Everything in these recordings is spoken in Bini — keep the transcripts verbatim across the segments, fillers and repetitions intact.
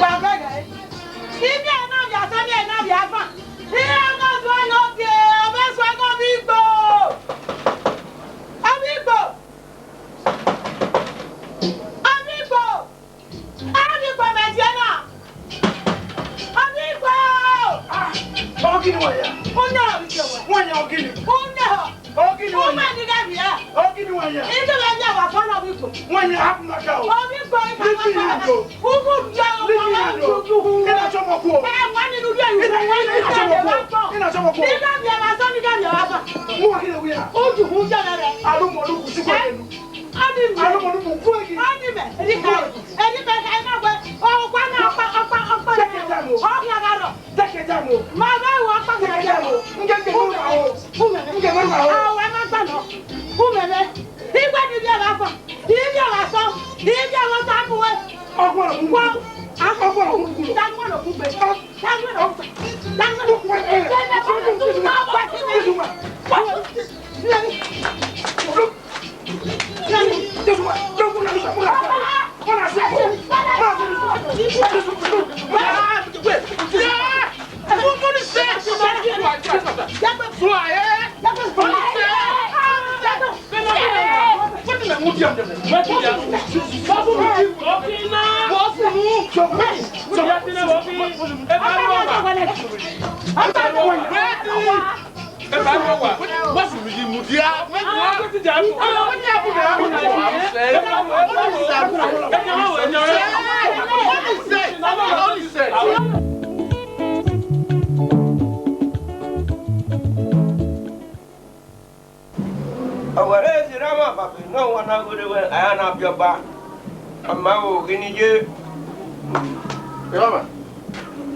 Wa bẹghe. Ivbi ẹre na vbe asan, ivbi ẹre na vbe agbọn. Iran na do ẹre ọ gie, ọ vbe suẹn ghe ovbi Igbo. Ovbi Igbo. Ovbi Igbo. Ovbi Igbo, mẹ die na. Ovbi Igbo. Ah, ọ gini wa ya? Una. Wa ya ọ gini? Una. Ọ gini wa ya? Uma ni gha via. Ọ gini wa ya? Ike vbe via wa fọlọ ovbi Igbo. Wa ya, hapụ m aka o. Ovbi Igbo, ị ka Leave me alone. Ugu ya. Leave me alone. Ị na-achọ m okwu o. Eh, nwanne, unu ya. Ị na-achọ m okwu o. Ị na-achọ m okwu o. Ị ga via wa sọ, ị ga via wa sọ. Mu wa kile wia. Uju hu ya rẹ. Alụmọlụ kwụsị kwa elu. Ọ dị mẹ. Alụmọlụ kwụsị kwa elu. Ọ dị mẹ. Eri ka, eri ka, ka na gbe. Ọ kwa na ọkpa, ọkpa, ọkpa. Take your time o. Ọ gha gha rọ. Take your time o. Ma ba wa pa. Take your time o. Nge nge mo ma o. Umeme. Nge mo ma o. Awa ma gba nọ. Umeme. Igbe ni bi ọgha fọ. Ibi ọgha fọ. Ibi ọgha ta mu we. Ọgbọrọ mu. Wa. Ọgbọrọ mu. Ta mu no kugbe. Ta mu no. Ta mu no. Eba no wa, wa su mi mudia. Ọwẹrẹ ezi ra ma babe nọ, wa na ghe wẹ a ya na biẹ ọba. Ama o, ghini ye. Ẹ baba,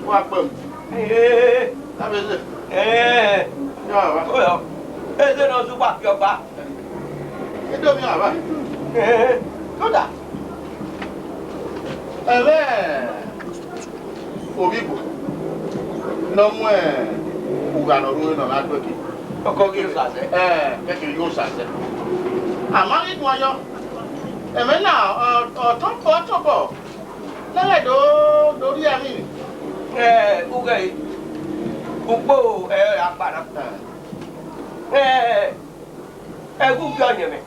wa kpẹ mu. Ee. Abeze. Ee. Ya baba. Oyọ. Eze nọ zugba ke ọba. Edo mi baba. Ee. Toda. Ẹmwẹ ovbi Igbo ne ọ mu ugha ne ọ rre nọ na due ke. Ọkọ ghi Osa sẹ. Ẹ, kẹkẹ ye Osa sẹ. Ama ghi guan yọ. Ẹmwẹ na, ọ, ọ tọn, ọ tọn obọ. Nẹghẹ do, do rhie emwi ni. Ẹ, ughẹ ukpo, ẹ, akpa na. Ẹ, ẹghẹ ugie ọyẹnmwẹ.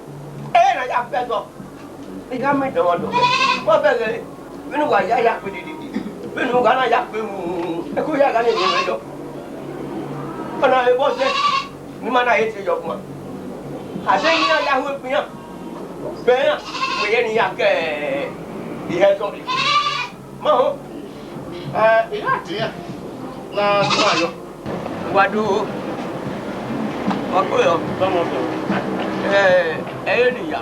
Ẹ na ya fẹ sọ. I gha miẹn dọmwadẹ. Wa bẹghe, vbene uwa ya ya kpe dididi, vbene u gha na ya kpe wu, ẹko ya gha ne emwi mwẹ yọ. Ọna vbe bọ zẹ, ne ima na he te yọ guan. A zẹ ne iran ya hu egbe iran, bẹ iran, wẹ yẹ ne iran ke ihe zọ rre. Ma họn. Ẹ, I gha tie iran na guan yọ. Wa do. Wa kpe yọ. Ẹ, ẹ i re ne I ya.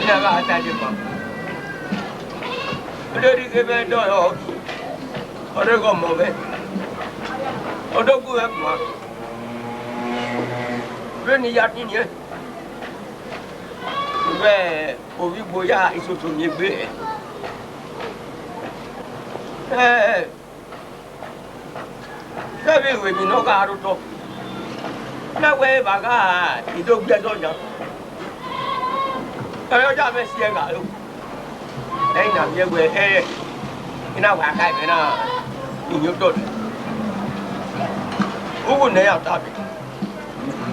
I na gha ta deba. Ọ do rhie ighe mwẹ dọlọ, ọ do ghe ọmọ mwẹ, ọ do gu mwẹ guan. Vbene I ya tin niẹn, vbe ovbi Igbo ya isoso miẹn egbe hẹ. Ẹ, kevbe iruemwi ne ọ gha rre otọ, na wẹ evba gha i do gbe ẹzọ yan. Ẹ, ọ ya mwẹ si ẹgha ro. Ẹ i na miẹn wẹ, ẹ, I na wa kha ẹmwẹ na, I yan otọ dee. Uwu ne iran ta be.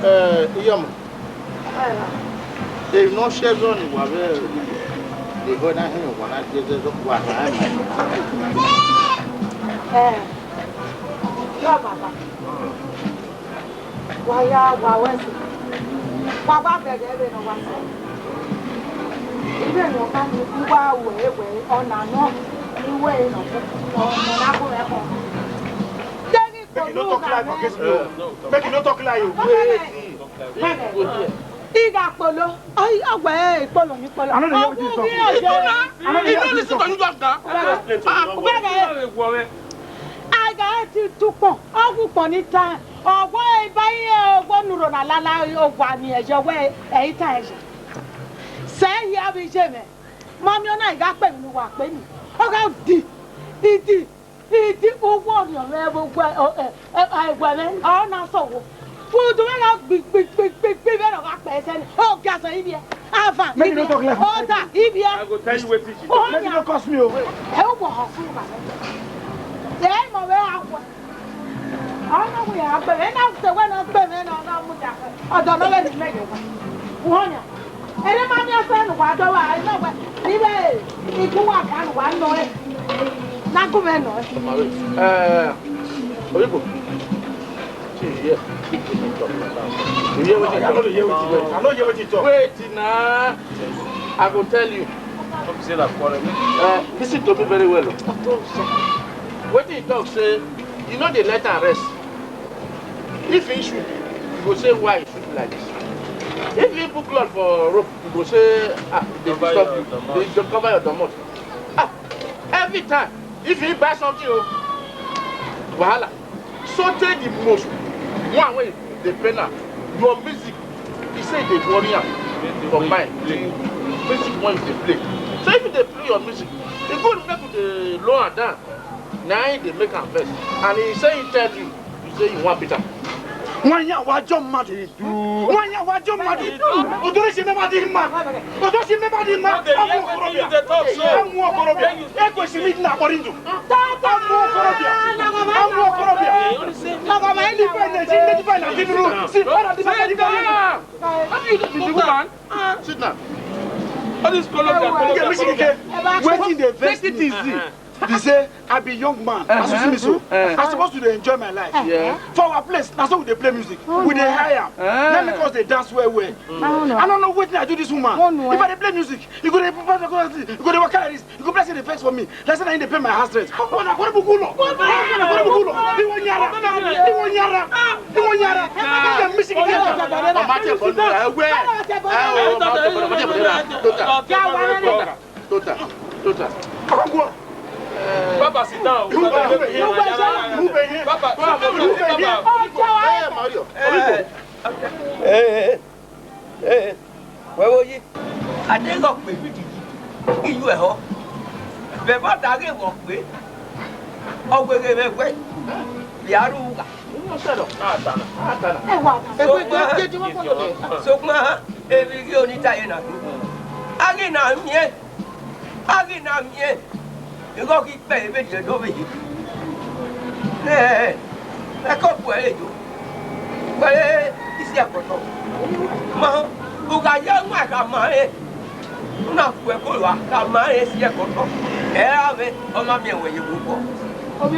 Ẹ, Iyọmọ, emwi ne ọ si ẹzọ ne uwa vbe ekhọe na hin, wa na die ẹzọ, wa na rẹn ma. Ẹ, yọ baba. Wa ya wa wẹ sẹ. Wa gba bẹghe vbene ọ wa sẹ. Vbene ọ ka ni, uwa ru ẹre wẹ ọna nọ, I wẹ ẹre nọ, ọ, ọ na gu mwẹ khọn. Deghẹ ikpolo gha mwẹ. Make you no talk like you. I gha kpolo. Ọ wẹ ikpolo ni ikpolo. I no dey hear wetin you talk. Ọ wu ghi ọjọ. I no dey hear wetin you talk. Ah, ubẹghe. A gha ti tu ukpọn, ọ wu ukpọn ni tae, ọ wẹ eva ọghe ne urho na lala owa ni ẹyọ wẹ ẹ i tae ẹyọ. Sẹ hia vbe iye mwẹ, ma miẹn ọna, I gha kpe emwi ne uwa kpe ni. Ọ gha di, idi, idi, uwu ọnii ọ mwẹ vbe uwu ẹ, ọ, ẹ, ẹ, ẹwẹ mwẹ, ọ na sẹ owo. Udu mwẹ na gbi, gbi, gbi, gbi, gbi, vbene ọ gha kpẹ sẹ nẹ. Ọ gia sẹ ivbiẹ. Avan, Make you no ivbiẹ. Talk like that. Ọta, ivbiẹ. I go tell you wetin she do. Make you no curse me o. Ẹ, u wọ họ fun ba. Ẹ, mọ vbe a wọ. Ọ na wẹ a gbe, ẹ na te wẹ na gbe mẹ na, na mu da. Ọdọ na lẹ ni mẹ yo. Wọ nya. Ere ma miẹn sẹ ne uwa dọ wa, ẹ na wẹ, ni vbe ikun wa kan ne uwa nọ ẹ. Na gu mwẹ nọ ẹ. Eh, Oyibo. See, yeah. You hear wetin he talk? I no hear wetin he talk. I no hear wetin he talk. Wait na. I go tell you. Don't say that quarrel. Uh, listen to me very well. Wetin he talk say, you no dey let am rest. If he shoot, you go say, "Why he shoot like this?" If he put cloth for rope, you go say, "Ah, they disturb you. They just cover your domot." Ah, every time, if he buy something, oh, wahala. Sotey the most one wey dey pain am, your music, he say e dey worry am for mind. The music wey you dey play. So if you dey play your music, e good make you dey low am down. Na him dey make am vex. And he say he tell you, you say you wan beat am. Wọ́n yà wá jọ mad. Wọ́n yà wá jọ mad. Odori si mẹ ma di ma. Odori si mẹ ma di ma. Amu okorobia. Amu okorobia. Eko si mi na kọrindu. Amu okorobia. Amu okorobia. Divine na, divine na, divine na. See, Father, divine na, divine na. How do you do this, woman? Sit down. All this Colombia, Colombia, Colombia. Wetin dey vex me? Take it easy. They say I be young man. Uh-huh. As you see me so, uh-huh. I suppose to dey enjoy my life. Yeah. For our place, na so we dey play music. Oh, we dey hire am. Uh-huh. Let me cause dey dance well well. Mm. I don't know. I don't know wetin I do this woman. Oh, no. If I dey play music, you go dey, you go dey waka like this. You go play say dey vex for me. Like say na him dey pay my house rent. Oh, na kore bukulo. Oh, na kore bukulo. Iwo nyara. Iwo nyara. Iwo nyara. Iwo nyara. Mama te bonu. Eh, we. Eh, oh, mama te bonu. Mama te bonu. Tota. Tota. Tota. Tota. Baba, sit down. Baba, Baba. Hey, Mario. Eh, eh, eh, wẹ vbo yi? A deghẹ ọ kpe gidigidi, I yu ẹhọ. Vbe ẹvbo da ghe vbe ọ kpe, ọ weghe mwẹ wẹ, vbe a rre ugha. Sokpan, sokpan, emwi ghi oni ta ye na, a ghi na miẹn. A ghi na miẹn, ighẹ ọ ghi kpẹ vbe rhie do vbe ye. Nẹ, ẹkẹ ọ bu ẹre yo, wẹ isi ẹkọtọ. Ma, u gha ya wan khama ẹre, u na fu ẹko rua khama ẹre isi ẹkọtọ. Ẹ ra mwẹ, ọ ma miẹn wẹ ye vbe obọ.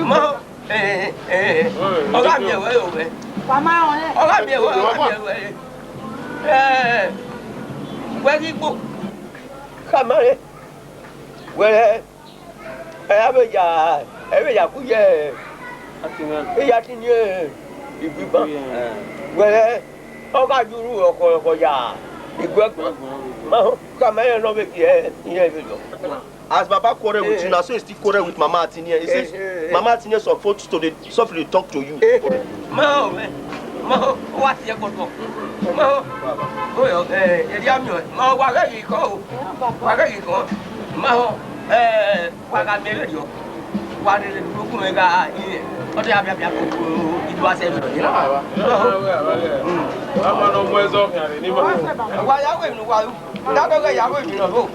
Ma, ẹ, ẹ, ẹ, ọ gha miẹn wẹ ye ovẹ. Ọ gha miẹn wẹ, ọ gha miẹn wẹ. Ẹ, wẹ ghi gbo. Khama ẹre. Wẹ, ẹ ya vbe ya, ẹ vbe ya ku ye, e ya tin igbiban. Wẹ, ọ gha ye urhu ọkhọkhọ ya iguẹguan. Ma họn, khama ẹre ne ọ vbe gie irẹn vberriọ. As Baba quarrel with you, na so he still quarrel with Mama Atinie. He says, Mama Atinie supposed to dey softly talk to you. Ma họn, ma họn, ọ wa tie ẹkọtọ. Ma họn, oyo, eh, erriọ miẹn, ma họn, wa ghẹ ghi kọn o. Wa ghẹ ghi kọn. Ma họn, eh, wa gha miẹn vberriọ. Wa rherhe ne ugbugbu mwẹ gha rinmwian. Ọ te a biabia ko idu asẹ vberriọ. Ma họn. Wa ya wẹ emwi ne uwa ru. Daddy, ya wẹ emwi ne ọ ru.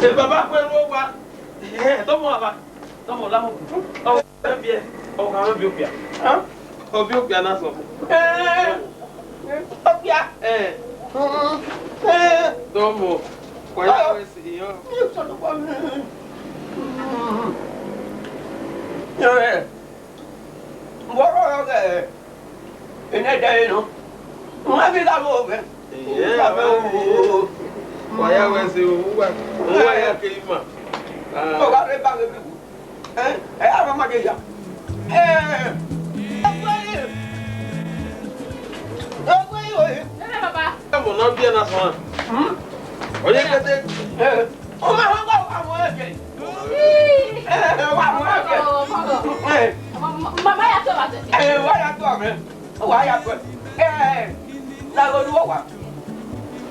Ẹ, Baba, kue ru owa. Ẹ, tọmọ Baba. Tọmọ lahọ. Ọ biẹ, ọ gha mwẹ biẹ okpia. Ọ biẹ okpia na sọ. Ẹ, okpia. Ẹ. Ẹ. Tọmọ, wa ya wẹ si yọ. Yọ ẹ. Vbe ọ rrọọ ghẹ enẹdẹrẹ nọ? Mwa vbe gha vbe ovẹ. Gha vbe ovẹ. Wa ya wẹ ẹse, uwa, uwa ya ke ima. Ọ gha rre ba vbe vbe. Ẹ, ẹ, a ma ma de ya. Ẹ, ọgbẹn. Ọgbẹn o. Ẹ, baba. Ẹ mọ na biẹ na sọ. Hmm? Ọ ye kete. Ẹ. Ọ ma họn gha wa wọ ẹkẹ. Ẹ, wa wọ ẹkẹ. Ẹ. Mama ya to ba tete. Ẹ, wa ya to amẹ. Wa ya to. Ẹ, na lo lu wa.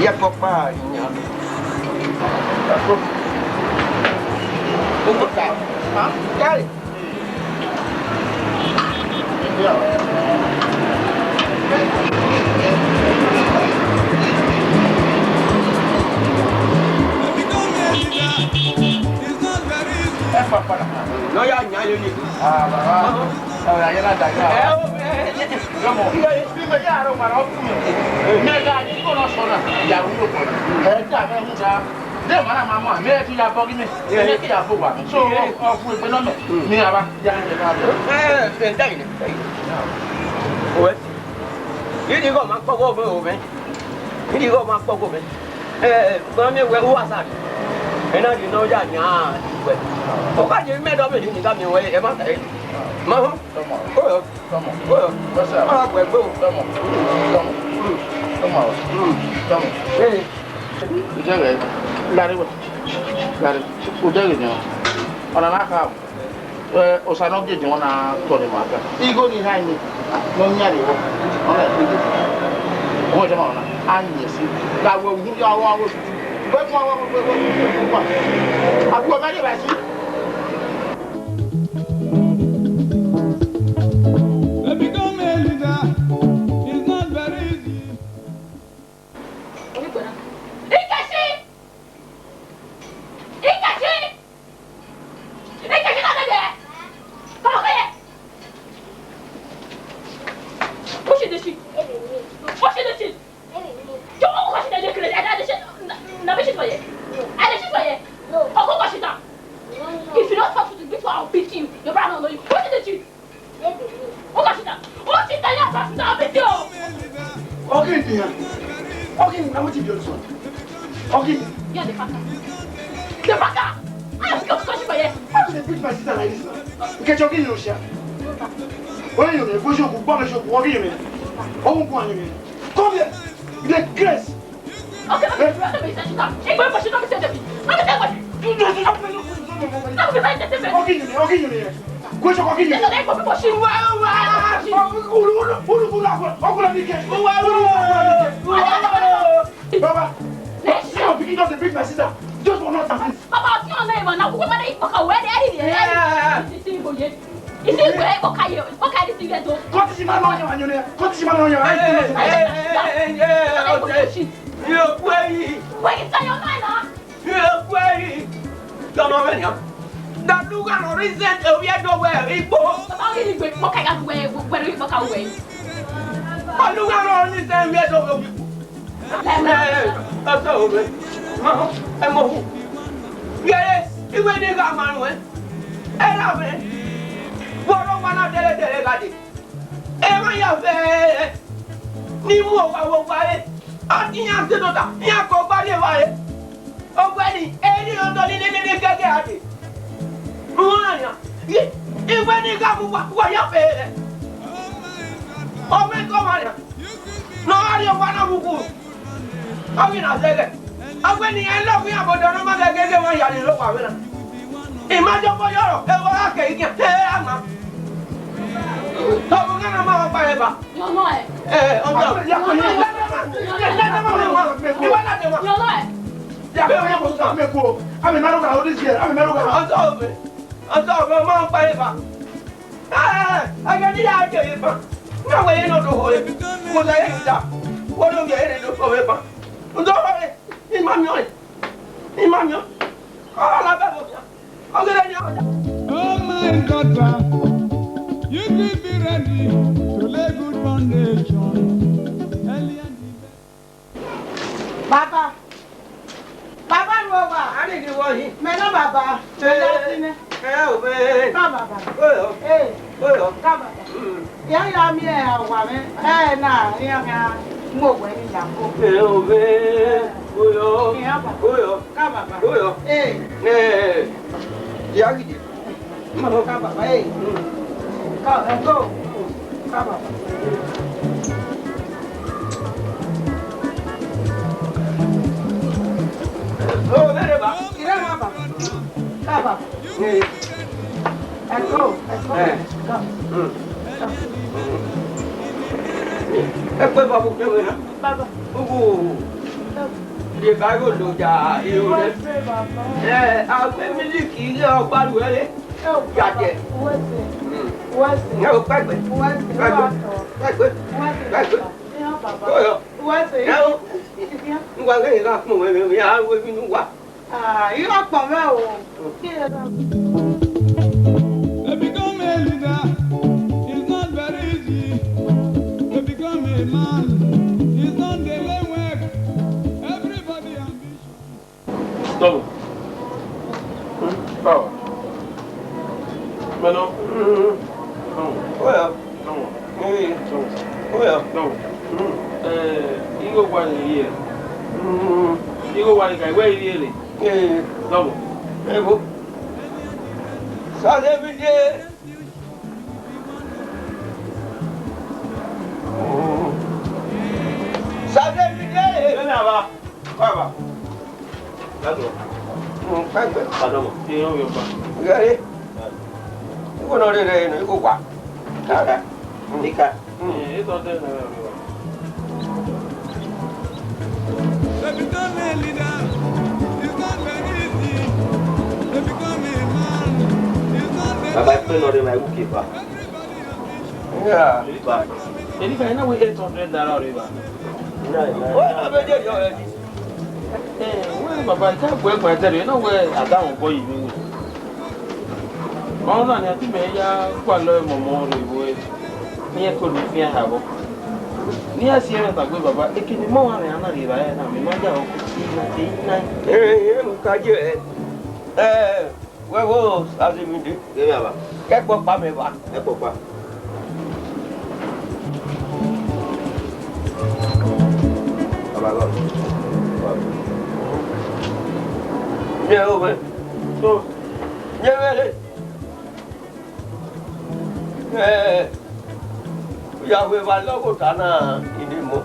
Ye kpọkpa yan. Kai. Ẹ pa para. Lawyer yan yo ni. Ah, baba. Ọ̀rọ̀ ayé náà dàgbà. Ẹ o, ẹ, ẹ, ẹ. Lọ́mọ. Bí mo yára ọmọ rẹ ọkùnrin. Mẹ́ta ni kò lọ sọ́nà. Ìyàwó ló pọ̀ jù. Ẹ dà mí ẹ̀hún dá. Dé màá ma mọ̀, àmì ẹ̀ tún ya bọ́ kí mi. Ẹ yẹ kí ya bọ̀ wá. So, ọ fún ìpè náà mẹ́. Ní ara. Ya ẹ bá bọ̀. Ẹ, ẹ, ẹ, dá yìí. Òwe. Yìí ni kò máa pọ̀ kó o fẹ́ o fẹ́. Yìí ni kò máa pọ̀ kó o fẹ́. Ẹ, ẹ, gbọ́n mi wẹ̀ wá sáré. Ẹ náà di náà yà nyà ìwẹ̀. Ó bá jẹ́ mẹ́ẹ̀ẹ́dọ́gbẹ̀rún ní ká mi wẹ̀, ẹ má tẹ̀. Má hó. Ó yọ. Tọmọ. Ó yọ. What's up? Má gbẹ̀gbẹ́ o. Tọmọ. Tọmọ. Tọmọ. Tọmọ. Ee. Udẹghe. Gari wẹ. Gari. Udẹghe ni. Ọna na ka. Eh, osa nọ gidi wọn na tọ ni ma ka. Igho ni ha ni. No nya ni wo. Ọna igho. Wọn jẹ ma ọna. A ni si. Ga wo hu ya wa wo. Wẹ fun wa wo. Agu ma ni ba si. To become a leader is not very easy. Ikechi! Ikechi! Ikechi, come here! Come here! Who shit this shit? Who shit this shit? Yo, who shit this shit? I, I, I, I, I shit for you. I shit for you. No. Who shit that? No, no. If you don't talk to the people, I'll beat you. Your brother don't know you. Who shit this shit? Who shit that? Who shit that? You have to beat you. Okay, dear. Okay, now what if you're so? Okay. You're the fucker. The fucker! I have to go to for you. How do they beat my sister like this now? Okay, joking, you know, sir. When you never show, go back and show, what do you mean? Oh, go on, you mean? Come here. You dey craze. Okay, okay, okay, okay, sit down. Hey, go for sit down, sit down. Let me tell you what. Let me tell you what. Okay, you, okay, you. Go show, okay, you. Sit down, hey, go for sit. Wow, wow. Ulu, ulu, ulu, ulu, ulu, ulu, ulu, ulu, ulu, ulu. Baba, you know, pikin just dey beat my sister. Just for nothing. Baba, what's your name? Now, who am I? Fuck away, there he is. Yeah. This thing go, yeah. Isi igwe kpọka ye, kpọka ye isi igwe do. Kọtisi ma nọ yan, anyone. Kọtisi ma nọ yan. Hey, hey, hey, hey, hey, hey, hey, hey, hey. Wait, tell your man, huh? Hey, wait. Come on, man, yeah. That look at the reason, uh, we are the way, we go. Baba, we need to kpọka ya we, we, we, kpọka we. That look at the reason, we are the way, we go. Ẹ, ọtọ òwe, mọ, ẹ mọ hu. Yẹrẹ, iwe ni gha ma ruẹn. Ẹ ra mwẹ. Wọ rọ wa na dẹrẹdẹrẹ gha dee. Emwa ya vbe ne I mu owa vbe owa re. Ọ te iran zẹ tota, iran ke ọgba rrie evbare. Ọgba ni, erriọ otọ ni nene gẹgẹ a dee. Rhunmwuda nian, iwe ni gha mu uwa, uwa ya fe rẹ. Ọ mwẹ ke ọmwa nian. Ne ọ gha rrie owa na vbe uwu, ọ ghi na zẹghẹ. Ọ wẹ ne iran lọghọ iran vbe odọ ne ọ ma ghẹ ghe emwa hia ni rre owa vbe na. I ma jọ obọ yọrọ, evba gha kẹ igian, te a ma. Ọ vbe nana ma ọkpa rẹ ba. Yọ nọ ẹ. Ẹ, ọ jọ. Yọ nọ ẹ. Yọ nọ ẹ. Yọ nọ ẹ. Yọ nọ ẹ. Yọ nọ ẹ. Ọjọ ọvbe, ọjọ ọvbe, ọ ma ọkpa rẹ ba. Ẹ, ẹ, ẹ, ẹghẹ ne I ya gie ọre ban, ne a wẹ ye ne ọ do họre, vbe odẹ ẹre da, wẹ ne ovbi ẹre do fo vbe ban. Ndo họre, I ma miẹn ọnrẹn, I ma miẹn ọnrẹn. Ọ gha labẹ vbe ofian, ọ ghi rre nian. Oh my daughter, you could be ready to lay good foundation early and in bed. Baba, baba, ru owa. A ni ghi vbọ hin? Mẹ nọ baba, mẹ nọ tinẹ. Ẹ o vbe. Ka baba. Oyo. Ee. Oyo. Ka baba. Mm. Ya ya miẹn owa mwẹ, ẹ na, iran khian mu owẹ ni ya ko. Ẹ o vbe. Oyo. Iran baba. Oyo. Ka baba. Oyo. Ee. Ẹ, ya gidi. Ka baba, ee. Ka, ẹ, go. Ka baba. O, nene ba. Ire ha baba. Ka baba. Ee. Ẹ go, ẹ go. Ee. Go. Mm. Ẹ kpe ba bu kpe wẹ na. Baba. Ugu. Leba igho lo ya iro nẹ. Ẹ, a wẹ miliki ighe ọgba ru ẹre. Ya dẹ. Uwẹse. Mm. Uwẹse. Ẹ o, kpẹgbe. Uwẹse. Kpẹgbe. Uwẹse. Kpẹgbe. Uwẹse. Kpẹgbe. Iran baba. Oyọ. Uwẹse. Ẹ o. N wa ghe gha kpọnmwẹ mwẹ, a wẹ vbene uwa. Ah, iran kpọnmwẹ o. To become a leader is not very easy. To become a man is not the lame work. Everybody ambition. Tọmọ. Tọmọ. Mẹnọ. Tọmọ. Oya. Tọmọ. Ee. Tọmọ. Oya. Tọmọ. Ee, igho wa ni ye. Igho wa ni ka iwẹ iri ele. Ee. Tọmọ. Evo. Sale mi de. Sale mi de. Baba. Baba. That's all. Mm, thank you. Pardon. Iran yọ ba. Gẹre. Igho nọ rre rẹ nọ, igho wa. Kare. Ika. Mm. Eh, eight hundred naira. To become a leader is not very easy. To become a man is not very easy. Baba, I pray not in my wicked, ba. Yeah. Ba. Eni ka na we eight hundred naira re ba. Wẹ na vbe je yọ ẹre. Eh, wẹ baba, I ka gbe gba ẹdẹ re, na wẹ a da wọn bọ yi vbe. Ọna ni a ti mẹ ya gualọ ẹmwẹ ọmọ rre vbe ne iran ke ru fian ha vbọ. Ne iran si ẹmwẹ tagbe baba, ekene mọ ọmwa mwẹ a na rri evbare na, mẹ ma ya ọkọ, I na, I na. Eh, eh, u ka ye, eh, eh, wẹ vbo Sazemide? Ghe mwẹ, baba. Ke ẹkpọ ọkpa mwẹ vba. Ẹkpọ ọkpa. Baba God. Miẹn ovbe. So, miẹn vbe rre. Eh, ya wẹ vba lọghọ ota na, I ne mọ.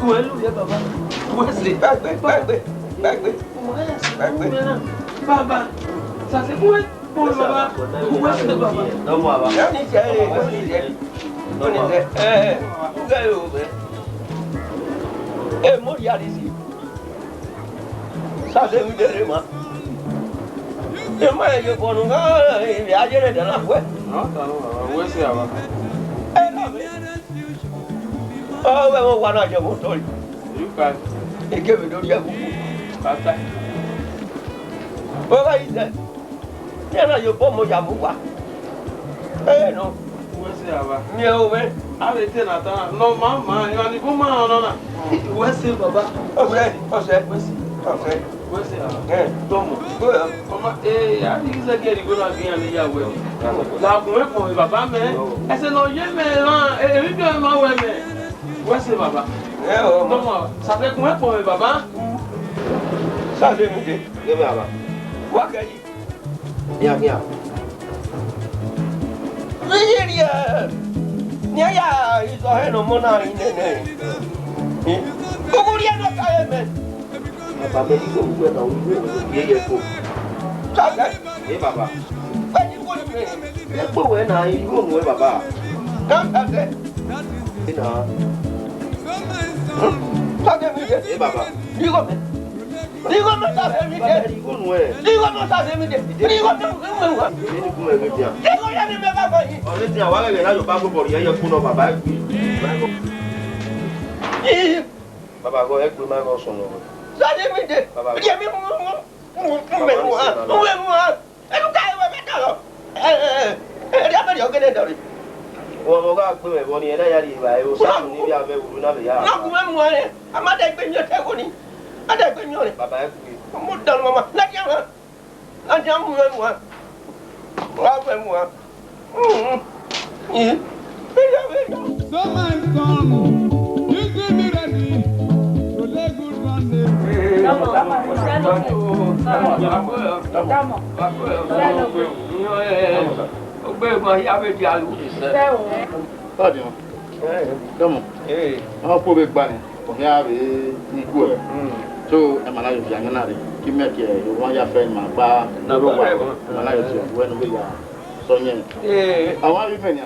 Uwẹ lu yẹ baba. Uwẹ sẹ. Pẹgbe, pẹgbe, pẹgbe. Uwẹ sẹ. Pẹgbe. Baba, sase uwẹ, uwẹ baba. Uwẹ sẹ baba. Dọmọ baba. Ya ni sẹ, uwẹ ni sẹ. Uwẹ ni sẹ. Eh, uwẹ yo be. Eh, mo ya ri si. Sase mi dere ma. Ema ye bọnu nga, ivbi a yere dẹ na wẹ. Ọ ta nọ, uwẹ sẹ baba. Ẹ na mi. Ọ wẹ vbe owa na ye vbe otọ yi. Ike vbe do rhie ẹvbo. Pata. Ọ gha yi zẹ. Iran na ye obọ mọ ya vbe owa. Ẹ nọ. Uwẹ sẹ baba. Miẹn ovbe. Avbe te na ta na, nọ ma ma, emwa ni bun ma rran na. Uwẹ sẹ baba. Ọsẹ, ọsẹ, ọsẹ. Uwẹ sẹ baba. Ẹ. Tọmọ. Ọma, eh, a ni zẹ gẹrẹ igho na gbe iran ni ya wẹ. La gun ẹkpọn vbe baba mẹ. Ẹsẹ ne ọ ye mẹ emwa, emwi biẹ ma wẹ mẹ. Uwẹ sẹ baba. Ẹ o. Tọmọ, sase gun ẹkpọn vbe baba. Sase mi de. Ghe mwẹ baba. Wa kẹ yi. Khian, khian. Vbe iye rhie, ne iran ya izọ hẹ ne ọmọ na rin nene. Uwu rhie ne ọ ka ye mẹ. Baba, mẹ igho nuẹ na, igho nuẹ ye ye ko. Sase. Ẹ baba. Vbe ni igho nuẹ? Ẹ kpe wẹ na, igho nuẹ baba. Na sase. Ẹ na. Sase mi de. Ẹ baba. Igho mẹ. Igho mẹ Sazemide. Igho nuẹ. Igho mẹ Sazemide. Igho mẹ, mẹ, mẹ, mẹ. Igho ya ni mẹ ba bọ yi. Ọnẹ ti a wa ghẹ na yo ba gbobọ rhie ye ku nọ baba gbe. Ii. Baba gọ ẹgbẹ ma gọ sunu. Sazemide. Baba. Ye mi mu, mu, mu, mu, mu, mu, mu, mu. Enu ka wẹ mẹ ka lọ. Ẹ, ẹ, ẹ, ẹ, ria mẹ rhie ọgẹdẹ dọre. Wọ, wọ gha gbe mwẹ vbọ ni, ẹ na ya rhie evbare, osa ni vbe a vẹ vbe uru na vbe ya. Na gu mwẹ muẹn rẹ, a ma dẹ gbe miẹn ọtẹn ẹvbo ni. A dẹ gbe miẹn ọnrẹn. Baba ẹ gbe. Mo dọnọ mama, na dia mwa. Na dia mu mwẹ muẹn. Wa mwẹ muẹn. Mm. Mm. So my son, you should be ready to lay good Sunday. Ogbe ma ya vbe dia alu. Come on. Come on. Ọ kpo vbe gba nẹ, ọ khian vbe igue. So, ẹ ma na yo via nana rre. Ki mẹ ke yo wan ya fẹ ma gba. Na gba. Ẹ ma na yo via, wẹ ne u vbe ya sọ yẹn. Awa vbe mẹ nia.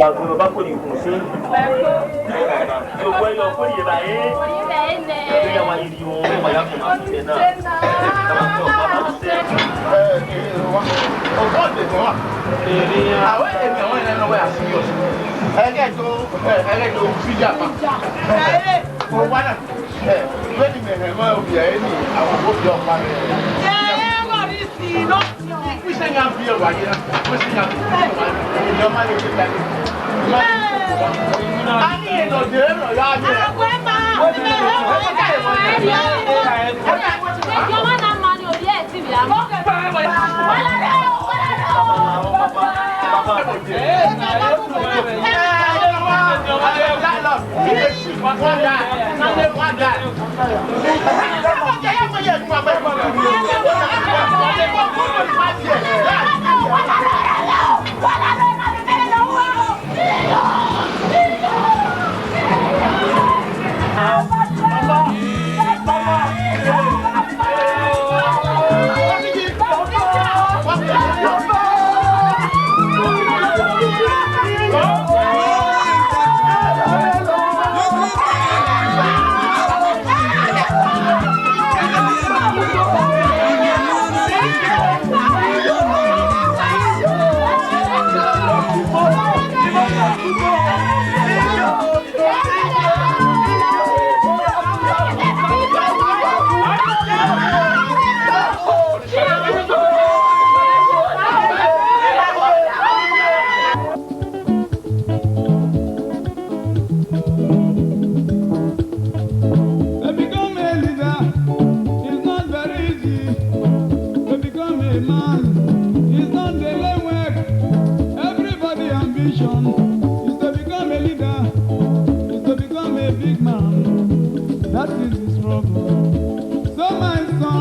Wa gu ọba kori ukun si. Yo, wẹ yọ kori ye ba e. Kori ye ba e nẹ. Ẹ ya wa yi ri o, wa ya fẹ ma fẹ na. Ẹ, ẹ, wa. Ọkọ de wa. Ẹ, ẹ, àwọn ènìyàn wọn nọ wẹ a serious. Ẹ kẹ do, ẹ, ẹ kẹ do fi ja pa. Ẹ, o wa na. Ẹ, vbene imẹ hẹn mwẹ ovbi ẹre ni, a wa vbe ovbi ọkpa mwẹ. Ẹ, ẹ, wa rhie isi nọ. Wẹ sẹ yan viẹ wa ye na. Wẹ sẹ yan viẹ wa ye. Ẹ, ọ ma ye ke ta ye. A ni ye nọ de, nọ ya ye. Wẹ sẹ yan viẹ wa ye. Ẹ, ọ ma na ma ni ovbi ẹre.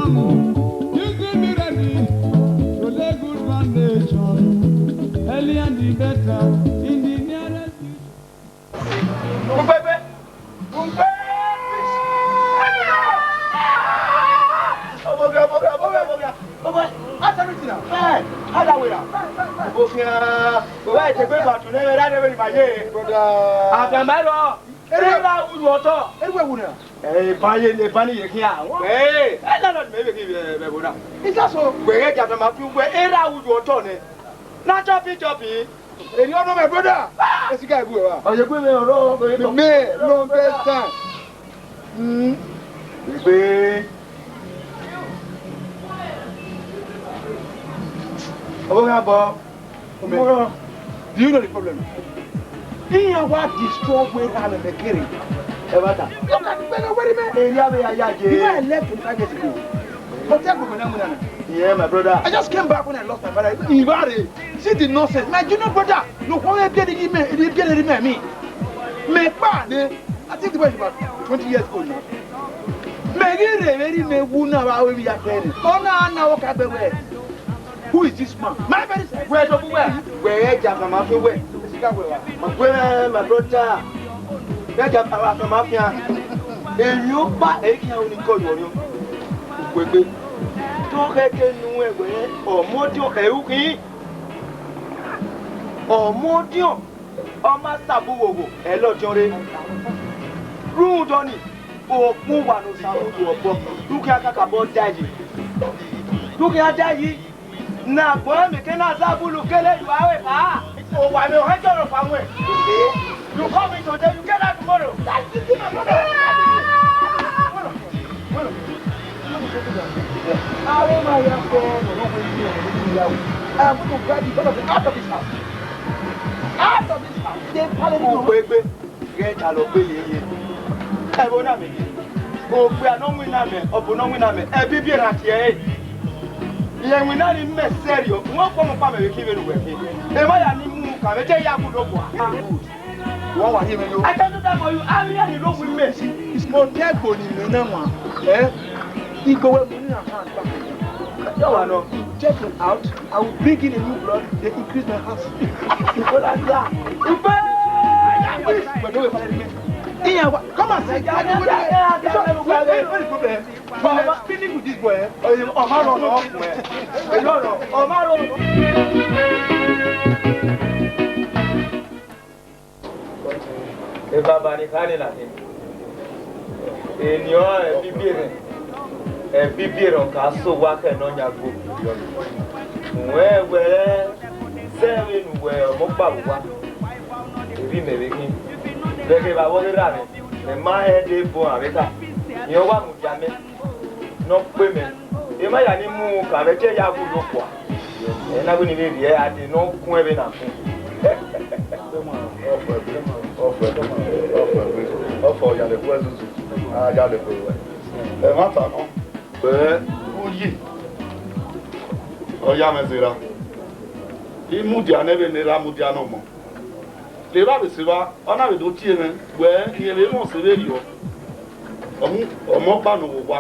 You see me ready to lay good foundation. Earlier the better, in the nearest future. Ugbe, ugbe, ugbe. Ọmọ gẹ, ọmọ gẹ, ọmọ gẹ, ọmọ gẹ. Ọmọ, how's everything now? Fine. How that way now? Ọmọ gẹ, ọmọ gẹ, take me back to never that never in my year. Brother. Àgbàmọ́ ẹ̀rọ. Eré ra wúru ọtọ. Eré wẹ̀ wù náà. Ẹ bá yé, ẹ bá ní yé kí a. Ẹ, ẹ lọ́nà mi bẹ kí ẹ bẹ bọ́dà. Is that so? Wẹ̀rẹ̀ jà fẹ́ máa fi wẹ eré awùjọ ọ̀tọ̀ nẹ. Na chọ́pì chọ́pì. Èyí ọdún my brother. Ẹ sì ká ìbú ẹ wá. Ọ̀yẹ́ pé mi ọ̀rọ̀ mi tọ̀. Mi ló ń bẹ́ sàn. Hmm. Ìgbé. Ọwọ́ yà bọ̀. Man, do you know the problem? Iran wa destroy where I am kere. Ẹ bá ta. Look at me, where man? Area we are ya je. You know I left twenty-five years ago. But tell me, man, I'm Yeah, my brother. I just came back when I lost my father. Ivare, see the nonsense. My junior brother, no one be the man, the be the man me. Me pa ne. I think the boy is about twenty years old now. Me ghi rhe vbe rhie imẹ wu na vbe aro emwi ya fẹẹrẹ. Ọ na na wọ ka gbe wẹ, who is this man? My very self. Wẹ do bu wẹ. Wẹ ghẹ ja fama fi wẹ. Wẹ, my brother. Ghẹ ja fama fama fian. Emwi ọkpa ẹ i khian ru ne I kọ yọ ọnrẹn. Ugbegbe. Te ọ khẹ ke nu ẹn wẹ ọmọdiọn ẹ i ru khin. Ọmọdiọn. Ọ ma sabu ghogho, ẹ lọdiọn rre. Rhunmwuda ọnii, okpọn uwa ne Osa mu ru obọ, dughian kakabọ da yi. Dughian da yi, ne agbọn ẹmwẹ ke na zẹ abulu kele ye uwa ru eha. Owa mwẹ ọhẹn jọrọ ọfa wẹn. You come in today, you get out tomorrow. That's the thing, my brother. Aro ma ya fẹ ọmọ ne ọ wẹ iye ọmọ ne ọ ya wu. I am going to drive the son of the out of this house. Out of this house. They pale me. Ugbegbe, ghẹ ta lọ gbe yeye. Ẹvbo na mẹ ye. Okpia ne ọ winna mẹ, ọbo ne ọ winna mẹ, ẹbibi erhan tie ẹre. Rẹn winna ni mẹ sẹrriọ, wọn kpọmọ kpa mẹ vbe khin vbene uwẹ khin. Emwa ya ni mu ka vbe te ya gu do bua. Wọ́n wà yé mi yó. I can do that for you. How many you know we miss? Mo tẹ́ gbo ni mi náà wà. Ẹ́, igbo wẹ́ mo ní àhán àgbà. Yóò wà lọ. Check him out. I will bring in a new blood. They increase my house. Ìgbọ́dọ̀ àgbà. Ìgbẹ́. Pẹ̀lú ìfọ̀lẹ́ mi. Ìyẹn wa. Come and see. What is the problem? Ọmọ rọ lọ. Ọmọ rọ lọ. Ebaba ni khare na khin. Eni ọnrẹn ẹbibiẹ rẹ, ẹbibiẹ rẹ ọ ka sẹ owa khẹ ne ọ yan gbe okpia. Uwẹ wẹ rẹ zẹ vbene uwẹ ọmọ ọkpa vbe owa. Erha imẹ vbe khin. Vbe ẹghẹ vbe avbe ọghe erha mwẹ, mẹ ma rẹn dee bọ ọnrẹn vbe ta. Rẹn ọ wa mudia mẹ. Ne ọ kpe mẹ, emwa ya ni mu ka vbe te ya wu ye okua. Ẹ na wẹ ne I vbe rhie ẹre dee ne ọ kun ẹvbo na kun. Ọfọ ẹvbo, ọfọ ẹvbo, ọfọ ẹvbo, ọfọ ya lẹ khuẹ zuzu, a ya lẹ khuẹ ruẹ. Ẹmwata nọ, ẹ, uyi, ọ ya mwẹ zera. I mudia nẹ vbene erha mudia ne ọmọ. Evba vbe sẹ evba, ọ na vbe do tie mwẹ, wẹ, irẹn vbe mwẹ ọse vberriọ. Ọmọ, ọmọ ọkpa ne ọ vbe owa,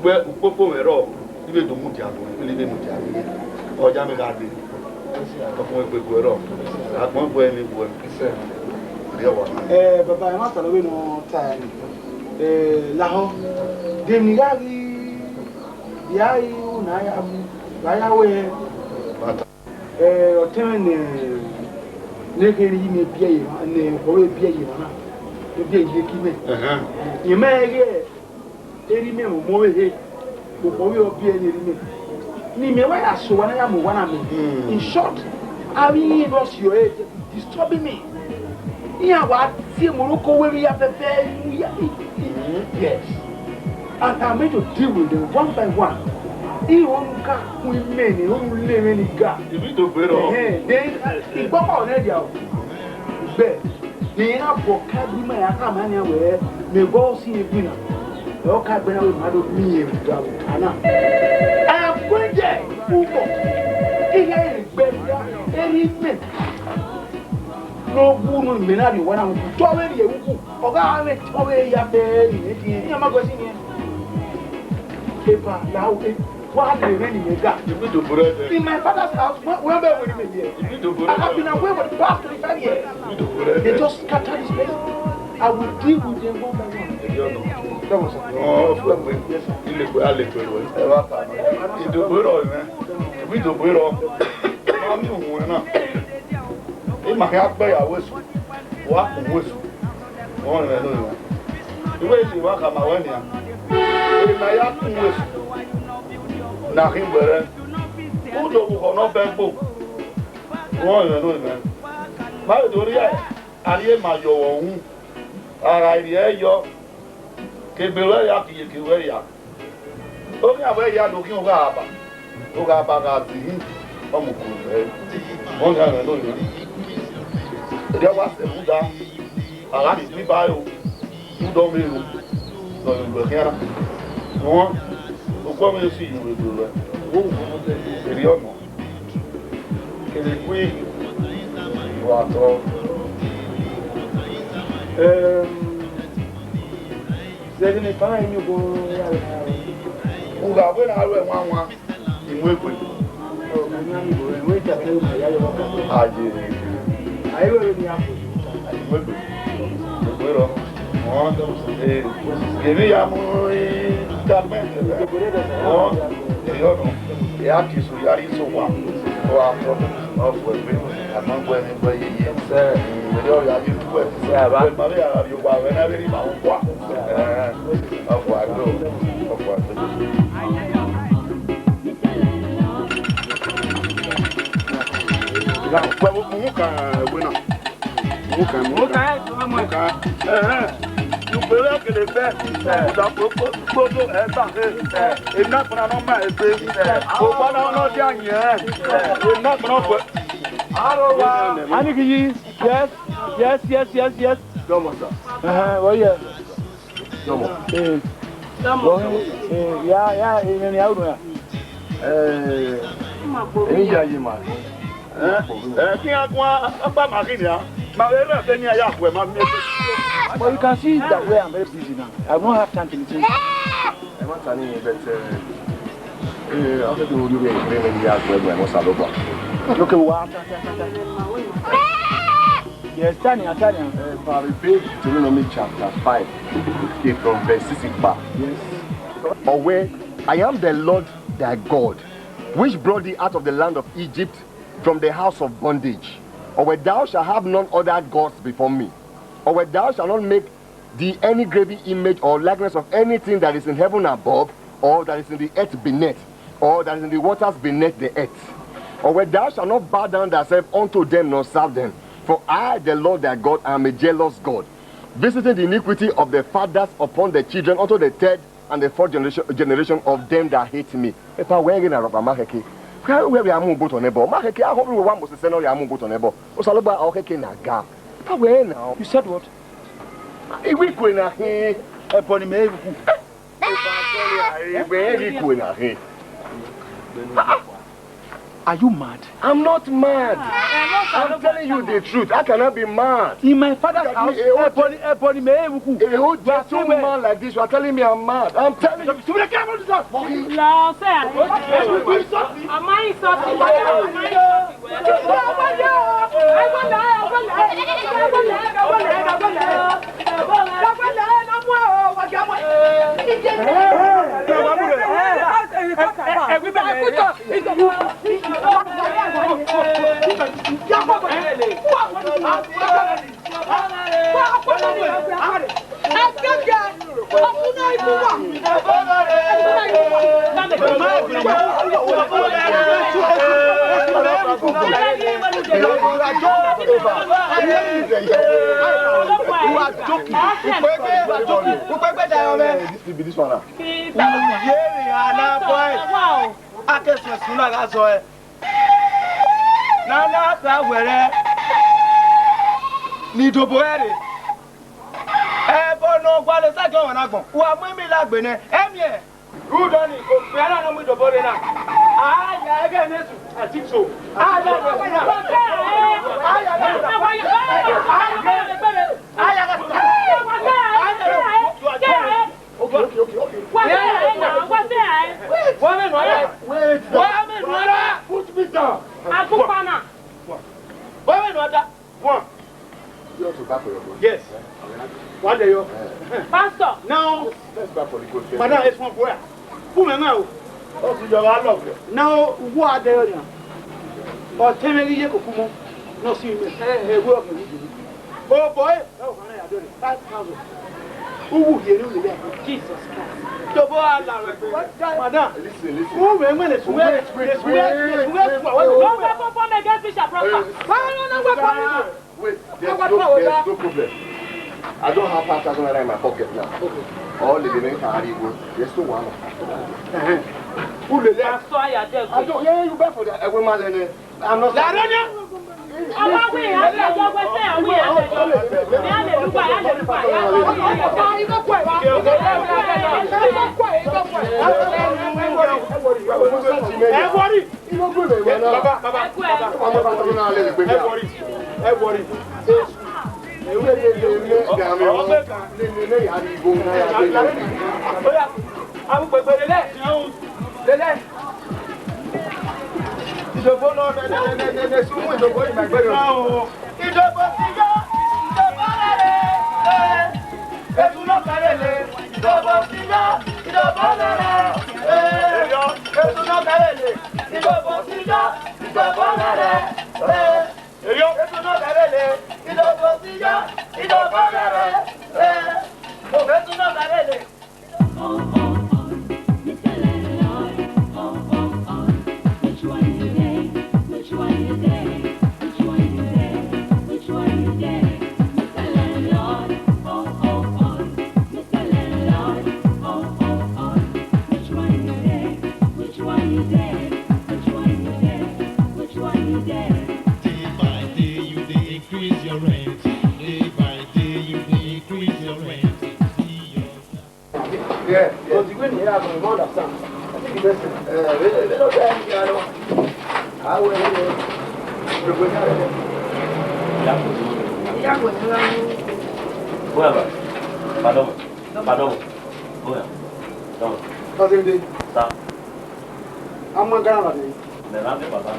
wẹ ukpokpo mwẹ rrọọ, I vbe do mudia nuẹn, vbene I vbe mudia nuẹn, ọ ya mwẹ gha dee. Ọfumwegbe guẹ rrọọ, agbọn guẹ ne guẹ. Rhie ọwa na. Eh, baba, emwa sẹ vbene ọ ta ẹre. Eh, lahọ, de emwi gha ghi, ya ghi ru ne a ya mu, vbe a ya wẹ. Ẹ, ọtẹn mwẹ ne, ne kherhe ne I biẹ ye emwa, ne ọvbokhan biẹ ye emwa na, ne biẹ ye iyeke imẹ. Ẹhẹn. Imẹ ghẹ erha imẹ mu ọmọ ọvbehe, ọvbokhan ọ biẹ ne erha imẹ. Ne imẹ wa ya sẹ owa na ya mu owa na mẹ. Hmm. In short, avbe irẹn vbe ọ si ọre disturbing me. Iran wa tie Morocco wẹ vbe ya fẹfẹ, ya, yes. And I'm going to deal with them one by one. Iran ka kun imẹ ne ọ le mwẹ ni ga. Ibi do gbe rọ. Ẹhẹn, then, igbọkpa ọnẹ dia o. Bẹ, ne iran bọ ka gbe ima ya ka ma nian wẹ, mẹ vbọ si egbe na. Ẹ ọ ka gbe na wẹ ma do miẹn vbe ọta na. I am going there, Ugbọ. Iran gbe ya, eri mẹ. Ne ọ wu ne imẹ na rhie owa na mu, te ọ vbe rhie wu, ọ gha mwẹ te ọ vbe ya bẹẹ rhie diẹn, iran ma guẹ sin niẹn. Epa, now, eh, what happened when you got? You need to pray there. In my father's house, where, where were we here? You need to pray there. I have been away for the past twenty-five years. You need to pray there. They just scatter this place. I will deal with them one by one. You don't know. That was all. Oh, yes, sir. You look, I look very well. Ẹ wá kà mí. Ìdògbò rọ̀ yẹn. Ìwé ìdògbò rọ̀. Máa mú òun ẹ̀ náà. Ẹ máa yá gbẹ́ ìyàwó èṣù. Wàá kùn òun èṣù. Wọ́n rìn rẹ̀ lónìí. Iwẹ esi wa khama wẹ nian, ena ya kun esu ne a khin wẹrẹ, u do vbe ukhọ ne ọ bẹgbo. Rẹn ọnrẹn ne ọ mwẹ. Ma vbe do rhie ariẹ ma yọ vbe uhunmwu, a gha rhie ẹre yọ, ke ebe ruẹ ya, ke iyeke ruẹ ya. Okhian vbe ya do khian oghaba, oghaba gha zẹ ihin, ọ mu ukhu vbe ẹre. Ọnrẹn ne ọ mwẹ. Erriọ wa sẹ ẹmwẹ uda. A gha rhie ikun iba ro, rhunmwuda ọ vbe ru, ne ọ yọ oluẹ khian na. Rọnmwẹ, okhuo mwẹ si yu vbe oluẹ. Erriọ nọ. Kevbe ikun, wa tọ. Ehm, Zẹgẹ ne I tama emwi obọ ya rre na. U gha wẹ ne a ru ẹmwẹ awan, I mu egbe. Aye. I mu egbe. Egbe rọ. Ọ̀n, eh, emwi ya mu, eh, ta gbẹn. Ọ̀n, eh, ọ̀nà. Ya ke iso, ya rhie iso wa. Ọ gha tọ, ọ fu ẹgbe, a ma gbe ẹmwẹ gbe yeye. Sir. Mm, vbene ọ ya ye utu ẹre. Sir, ba. Wẹ ma vbe ya gha rrie owa, wẹ na vbe rhie ima ukua. Sir. Eh, ọ fu ẹgbe o, ọ fu ẹgbe. Wẹ, mu ka wẹ na. Mu ka, mu ka. Mu ka, mu ka. Ẹhẹn. Ugbẹn vbe kele fẹ. Uda kpokpo, kpokpo, ẹ ta he. Emwi na kpọnọ ne ọ ma egbe. Okpana ne ọ dia yẹn. Emwi na kpọnọ fẹ. Aro wa. Ani kiji. Yes, yes, yes, yes, yes. Come on, sir. Ẹhẹn, wẹ ye. Come on. Eh. Come on. Wẹ, eh, ya, ya, emwi ne a ru ya. Eh, emwi ya ye ma. Eh, eh, kí a gua, a gba ma kí ni a? Ma vbe rẹ fẹ ni a ya khuẹ ma miẹn. But you can see that way I'm very busy now. I don't have time to listen. Ẹ ma ta ni, but, eh, eh, I think we will be very, very happy when we start over. Okay, wa, ta, ta, ta, ta. Yes, ta ni, ta ni. Eh, but we read Deuteronomy chapter five, okay, from verse six in back. Yes. Owe, I am the Lord thy God, which brought thee out of the land of Egypt, from the house of bondage. Owe, thou shalt have none other gods before me. Owe, thou shalt not make thee any graven image or likeness of anything that is in heaven above, or that is in the earth beneath, or that is in the waters beneath the earth. Owe, thou shalt not bow down thyself unto them nor serve them. For I, the Lord thy God, am a jealous God, visiting the iniquity of the fathers upon the children unto the third and the fourth generation, generation of them that hate me. Epa, wẹ ghe ne a rhọkpa ma khẹke. Wẹ, wẹ, wẹ a mu gbe otọ nẹ obọ. Ma khẹke, a ho vbe wa mose sẹ ne ọ ya mu gbe otọ nẹ obọ. Osanobua ọ khẹke na ga. Epa, wẹ na. You said what? I wi kue na hin. Ẹbọ ne imẹ ru. Epa, sorry, I, wẹ ri kue na hin. Ah, ah. Are you mad? I'm not mad. I'm telling you the truth. I cannot be mad. In my father's house, ẹbọ ni, ẹbọ ni mẹ ru ku. A whole gentleman like this, you are telling me I'm mad. I'm telling you. Am I insulting you? Am I insulting you? You are joking. This will be this one now. Iyere ana boy. Akẹsẹ suna gha zọ ẹ. Nana ta wẹrẹ. Ni dobo ẹre. Ẹbọ ne ọ gualọ sa jọ wọn agbọn. Wa mu emi lagbe nẹ. Ẹmiẹ. Rudọ ni, okpia na nọ mu idobo rre na. A ya ẹghẹ ne Jesu, I think so. A ya ẹghẹ na. A ya ẹghẹ na. A ya ẹghẹ na. Okay, okay, okay. Wait, wait, wait, wait, wait. Wait, wait, wait. Wait, wait, wait. Put me down. Akpukpana. Wait, wait, wait. One. You want to back for your good? Yes. One day, yo. Pastor. Now, let's back for the good. Madam, it's one prayer. Who am I? Oh, so you are love. Now, what are they? Or tell me, you could come on. No, see me. Hey, hey, work. Oh, boy. Five thousand. Who will hear you? Jesus Christ. Madam, listen, listen. Who will, when it's where, wait, wait, wait, wait, wait. No weapon formed against me shall prosper. Uh, no, no weapon. Wait, there's no, there's no problem. I don't have five thousand naira in my pocket now. Okay. All the remaining can carry go. There's no one. Uh-huh. Who the left? Pastor Ayade. I don't hear you back for that. I will, man. I'm not. Laronia. Ọmọ wí, a ti ẹjọ́ gbé sẹ́, ọmọ yẹn ti ẹjọ́. Hallelujah, hallelujah. Ẹ worry. Baba, baba, baba. Ẹ worry. Ẹ worry. Oya, agbegbe lele, lele. Ìdògbò lọ, lele, lele, lele, sùnmù ìdògbò ìmọ̀ ẹgbẹ́ rẹ̀. Ìdògbò ti yọ, ìdògbò rẹ̀ rẹ̀, eh. Ètò náà kárẹ̀ lè, ìdògbò ti yọ, ìdògbò rẹ̀ rẹ̀, eh. Ètò náà kárẹ̀ lè, ìdògbò ti yọ, ìdògbò rẹ̀ rẹ̀, eh. Ètò náà kárẹ̀ lè, ìdògbò ti yọ, ìdògbò rẹ̀ rẹ̀, eh. Ètò náà kárẹ̀ lè. Oh, oh, oh, Mister Landlord. Oh, oh, oh, which one you dey? Which one you dey? Which one you dey? Which one you dey? Mister Landlord. Oh, oh, oh, Mister Landlord. Oh, oh, oh, which one you dey? Which one you dey? Which one you dey? Which one you dey? Day by day you dey increase your rent. Day by day you dey increase your rent. See your Yeah, yeah. But the way they are, I don't understand. I think the best thing. Eh, we, we don't tell anything, I don't. I will, we will. We will not. Whoever. Pardon. Pardon. Whoever. Don't. Cousin D. Sir. I'm a grandma. Me, I'm the papa.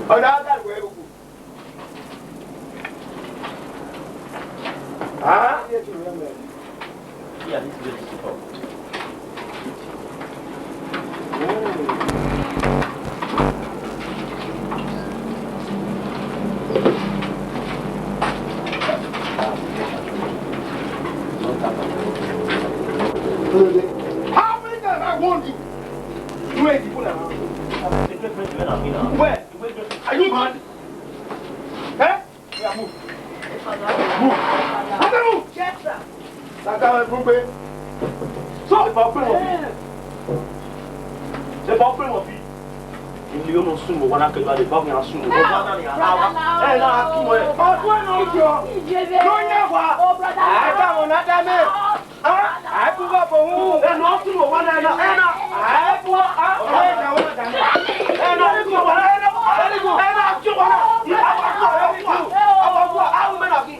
Oh, that, that way. Ah? Yeah, this is it. How many times I warned you? You ain't people around. Where? Are you mad? Eh? Oya, move. Move. Move. Yes, sir. Saka, move, move. So, if I open one, if I open one, èmi yóò mọ sùn mọ́, wọn á kẹ́lẹ́ bá lè bá wọn sùn mọ́. Wọn bá náà ní àlá wa. Ẹ náà kí wọn. Ọdún ẹ̀ náà jọ. Ló ń yẹ wá. Àìdá wọn náà dá mẹ́. Ah, àìkú bá bọ̀ wọ́n. Ẹ náà sùn mọ́ wọn náà. Ẹ náà. Àìkú. Ah, ẹ náà wọn dá mẹ́. Ẹ náà sùn mọ́ wọn náà. Ẹ náà. Ẹ náà sùn mọ́ wọn náà. Ìyá wa kú, àwọn kú, àwọn kú, àwọn mẹ́ta kí.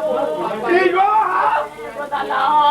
Hello. Hello.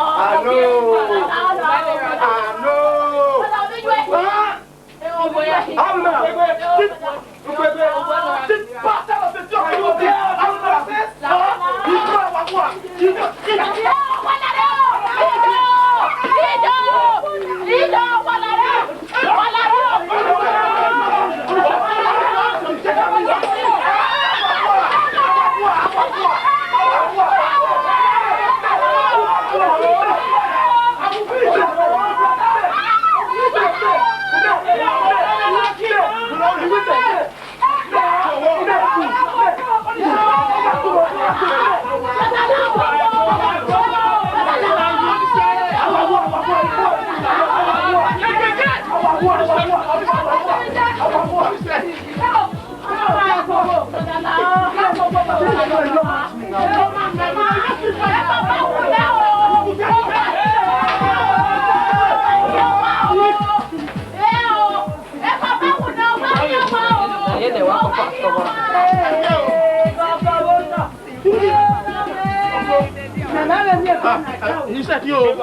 He said, yo.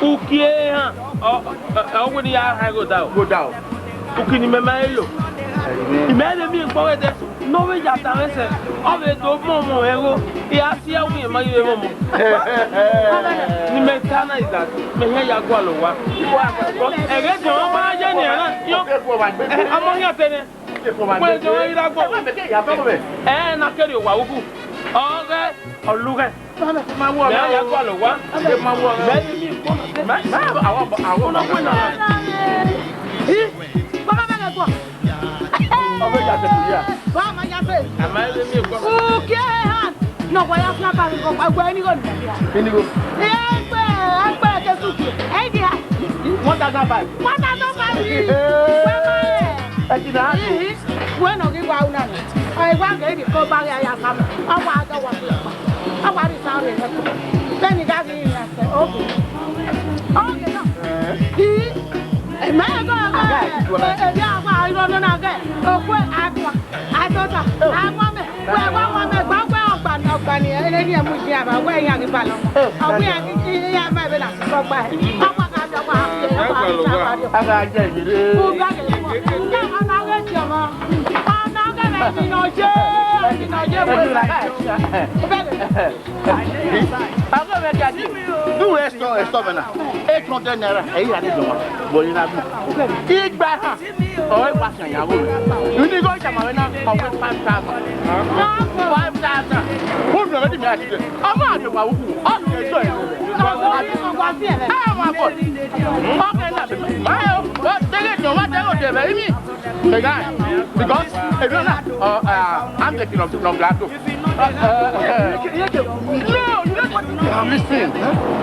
Uki ehan, ọ, ọ, ọ wẹ ne I ya rhan ẹghẹ odaro. Ghodaro. Uki ne imẹ ma he lo. Amen. Imẹ vbe miẹn ikpọghọ ẹdẹ ne ọ vbe ya danmwẹ sẹ, ọ vbe do mọmọ mwẹ igho, I gha si ẹwu, irẹn ma ghi vbe mọmọ. Ne imẹ ta na is that, mẹ hia ya gualọ owa. Ẹghẹ diọn ọmọ na ye nian na, yọ. Ọmọ hia tene. Wẹ jọ i ra gbọ. Ẹ na kere owa uku. Ọghẹ, ọlughe. Ma wọ. Mẹ ya gualọ owa. Ma wọ. Mẹ ni mi kọ. Mẹ, mẹ, awọ, awọ. Ọnọ wẹ na. Hi, baba bẹ gua. Ọbẹ ya tẹ ya. Wa ma ya fe. A ma le mi kọ. Uki ehan. Nọ wẹ ya fian ba mi kọ, wa wẹ ni go ni. Ini go. Egbe, egbe ke su ki. Ẹ di ha. One thousand five. One thousand five. Wẹ ma ẹ. Ẹ ti na ha. Wẹ nọ ghi wa una nọ. Ẹ wa ghe di ko ba ghe ya sa mẹ. A wa da wa. A wa ri sa re. Beni ga ghi ya se. Oge. Oge na. Hi. Ẹ ma go go. Ẹ, ẹ, ẹ, a wa iro nọ na ghe. Okwe a wa. Adọta, a wa mẹ, wẹ wa wa mẹ, gba wẹ ọgbani, ọgbani, ẹ, ẹ, ẹ, mu iye aba, wẹ iran ghi balọ. Ọ wẹ iran ghi, iran ma ẹvbo na sisọ gba hẹ. Ọ wa gha dọ, wa fi, ọ wa fi, wa dọ. A gha jẹ ìdílé. Uga ghe, uga ọna ghe ti ọmọ. Ọna ghe mẹ ni nọ ye, ni nọ ye wẹ. Uga ghe. Ọghe mwẹ dia die. Ne uwẹ sọ, ẹ sọ mẹ na. Eight hundred naira, ẹ i ra ne dọmwa. Bọ ni na gbọn. Igba ha. Ọ wa fian ya vbe. Unu igho jama vbe na, ọ wẹ five thousand. Five thousand. Who know where the man is? Ọmọ àti wa wúkú. Ọ ti sọ ẹ. Ẹ wà bọ. Ọkẹ na. Ma yo. Wọ́n tẹ́lẹ̀ jọ, wọ́n tẹ́lẹ̀ jẹ bẹ́ẹ̀ mi. The guy, because if you're not, uh, uh, I'm taking of no glass. Uh, uh, uh, no, you don't. Listen.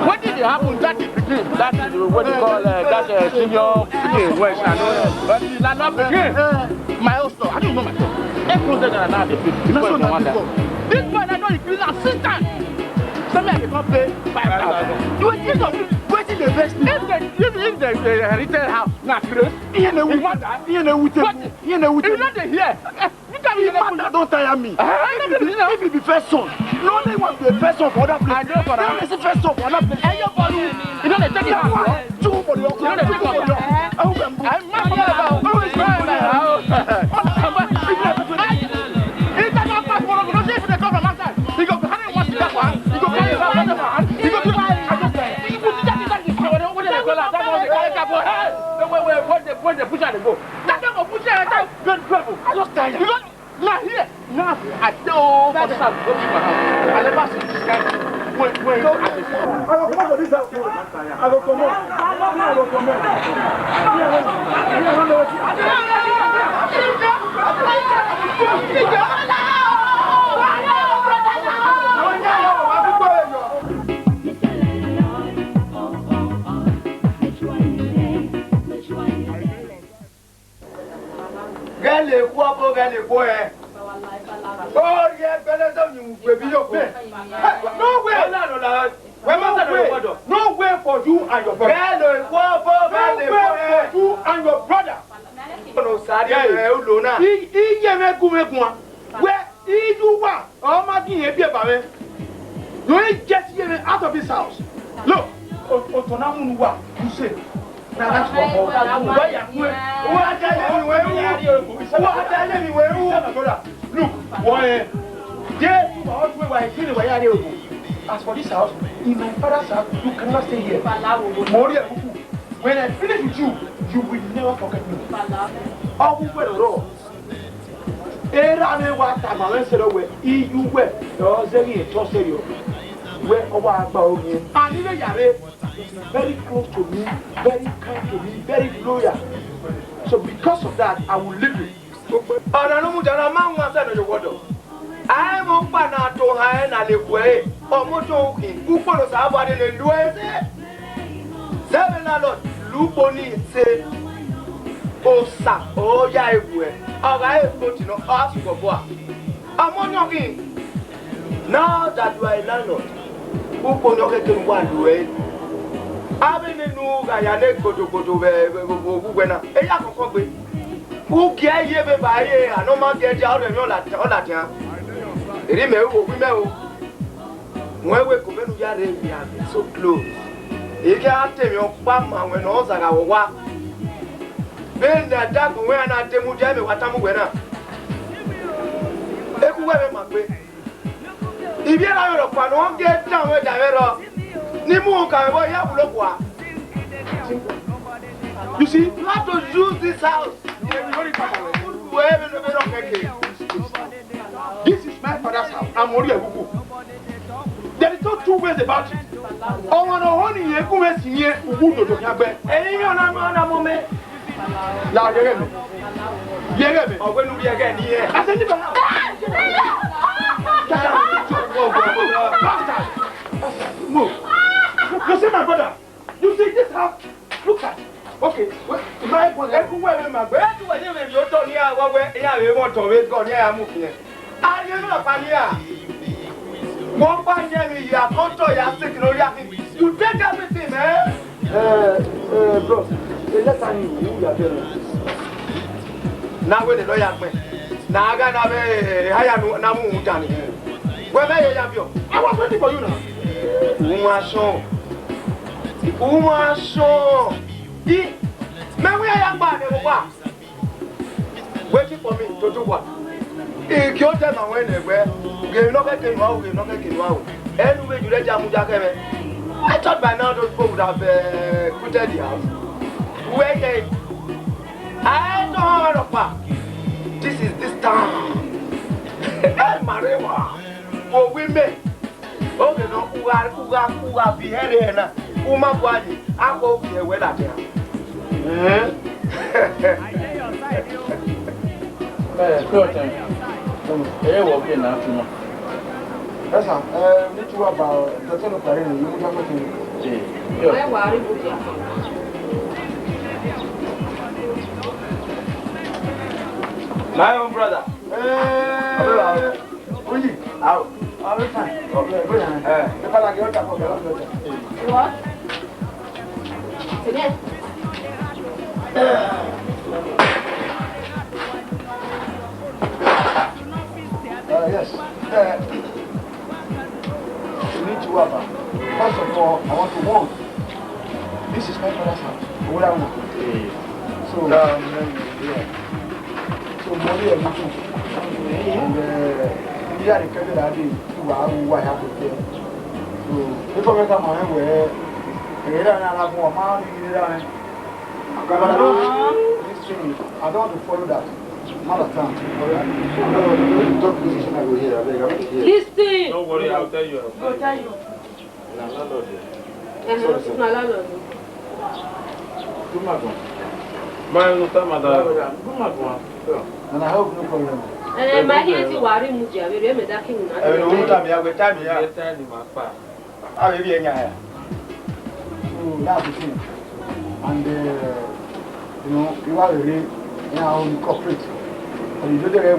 What did happen? That is the thing. That is what you call, uh, that, uh, senior pikin. Well, I know. But it's not pikin. My own store. I don't know myself. Eight hundred naira now they pay. This boy, I know he clean assistant. Some men they can't pay five thousand. You will think of wetin dey vex me. If they, if, if they, they retail house, na craze. Iye na ewu. Iye na ewu. What? Iye na ewu. You no dey hear. Look at me. This matter don tire me. If he be, if he be first son, no only one be first son for other place. I know for now. First son for other place. Hey, your body. You know they take it out. Two for the uncle. You know they take it out. I'm not talking about. Who is going for the house? He cannot pass one of those. If they come from outside, he go carry one cigar for hand. He go carry one cigar for hand. He go do. I just say, you put that inside the car. What they call that? That one they carry car for. Hey, wait, wait, wait. When they, when they push out, they go. That one go push out. Good trouble. I just tell you. You know, now here, now I tell all for this house, go to my house. I never see this kind. Wait, wait. I go comot for this house. I go comot. I go comot. Me, I no, me, I no know wetin. Ghẹ le khuọ ọbo, ghẹ le khuọ ẹre. Ọ rhie ẹgbẹlẹdẹ ọyunmwu gbe vbe iyoko. No way. Ọna nọ la, wẹ ma sẹ nọ ye wọdọ. No way for you and your brother. Ghẹ le khuọ ọbo, ghẹ le khuọ ẹre. No way for you and your brother. Ọna Osa rhie ẹre ulo na. I, iye mwẹ gu mwẹ guan. Wẹ, iye uwa, ọ ma gie irẹn biẹ ba mwẹ. You ain't just hear me out of this house. Look, o, otọ na mu ne uwa, you say. Na that's for all. Why you are going? Who are they? Who are they? Look, boy, they who are all the way, why you are here? As for this house, in my father's house, you cannot stay here. Mori, when I finish with you, you will never forget me. Ọ wu wẹ rrọọ. Erha mwẹ wa tama mwẹ sẹrriọ wẹ, iye uwẹ ọ zẹ ghi etọ sẹrriọ. Wẹ ọ wa gba oghiẹn. And ighẹ ya rre, very close to me, very kind to me, very loyal. So because of that, I will leave you. Ọna ne u mudia na ma wan sẹ nọ ye wọdọ. A i mwẹ ọkpa na to ohan ẹre na le khuẹ ẹre, ọ motọ ukhin, ukpo ne Osanobua rhie ne lu ẹre zẹ. Zẹ vbe landlord, lu ukpo ni zẹ. Osa ọ ya ẹre khuẹ, ọ gha re vote nọ, ọ gha sukọ bua. Ọmọ ọyọnkin, now that you are a landlord, ukpo ni ọ khẹke ne uwa lu ẹre. Avbe nene u gha ya ne gbodogodo vbe, vbe, vbe, vbe uwẹ na, eya kọkọ gbe. Ugie ye vbe ba ye, a nọ ma gie dia, ọ rhie emwi ọladian, ọladian. Erriọ mẹ ru, ovbi mẹ o. Wẹ wẹ ko vbene u ya rre, we are so close. I gha te emwi ọkpa ma wẹ ne ọ zagha vbe owa. Vbene a dagbọn wẹ a na de mudia, mẹ wa tama uwẹ na. Eku wẹ vbe ma gbe. Ivbi erha mwẹ rhọkpa ne ọ gie dan mwẹ dan mwẹ rrọọ, ne I mu uhunmwu kan mwẹ vbe ọ ya wulo kua. You see, you have to use this house. Wẹ vbe ne ọ kẹke. This is my father's house. I'm Ori Egugu. There is no two ways about it. Ọmwa ne ọ họn ne irẹn gu mwẹ sin irẹn, uwu dodo khian gbẹ. Ẹrinmwi ọna, ọna mọ mẹ. La, yẹghẹ mẹ. Yẹghẹ mẹ. Ọ wẹ ne u rhie ẹghẹ ne irẹn. I said, leave my house. Get out. Bastard. Move. You see my brother? You see this house? Look at it. Okay. Wait. My brother. Eku wẹ vbe ma gbe. Eku wẹ ne vbe otọ ni a wa wẹ, ya vbe mọ otọ vbe gọ ni a ya mu fian. Are you not familiar? Wọ́n bá yẹn mi yà kọ́ńtọ̀ yà sick lórí àfi. You take everything, man. Eh, eh, bro. Eh, let her in. You are there. Na wẹ ne lawyer gbẹn. Na a gha na vbe, eh, hire nu, na mu uhunmwu dan ni. Wẹ mẹ ye ya viọ. I was waiting for you now. Uhunmwu asọn. Uhunmwu asọn. I, mẹ wẹ ya gba ne wa. Waiting for me to do what? Ike otọ ma wẹ nẹ wẹ, ghe emwi ne ọ khẹke nua o, ghe emwi ne ọ khẹke nua o. Ẹnu vbe ju rẹ dia mudia khẹ mwẹ. I thought by now those people would have, uh, quitted the house. Wẹ kẹ, I don't know. This is this town. El Marewa. Wo wi mẹ. Oge nọ, u gha, u gha, u gha viọ ẹre na, u ma gua yi, a khuẹ u viọ ẹwẹ ladian. Eh? Eh, Clayton. Eh, wọ ke na tuma. Yes, sir. Eh, need to about the telephone, you would have to. Eh, yeah. My own brother. Eh. Oyi. How? How is fine? Okay, good, huh? Eh. The fella get up for the. What? Today? Uh, yes. Uh, we need to have a, first of all, I want to warn. This is my father's house. Where I work. So, um, yeah. So, money everything. And, uh, yeah, the camera that day, you are who I have to tell. So, if I make a man where, eh, I don't know, I don't, this thing, I don't want to follow that. You understand? Don't listen. Don't worry, I'll tell you. I'll tell you. Na landlord. Eh, na landlord. Good man. My own time, madam. Good man. And I hope no problem. Eh, my here ti wa ri mu dia, we me da ki mu na. Eh, no time ya, we time ya. Time ma pa. Ah, we be nya ya. So that's the thing. And, uh, you know, you are really, you know, how you cooperate. But you do the way you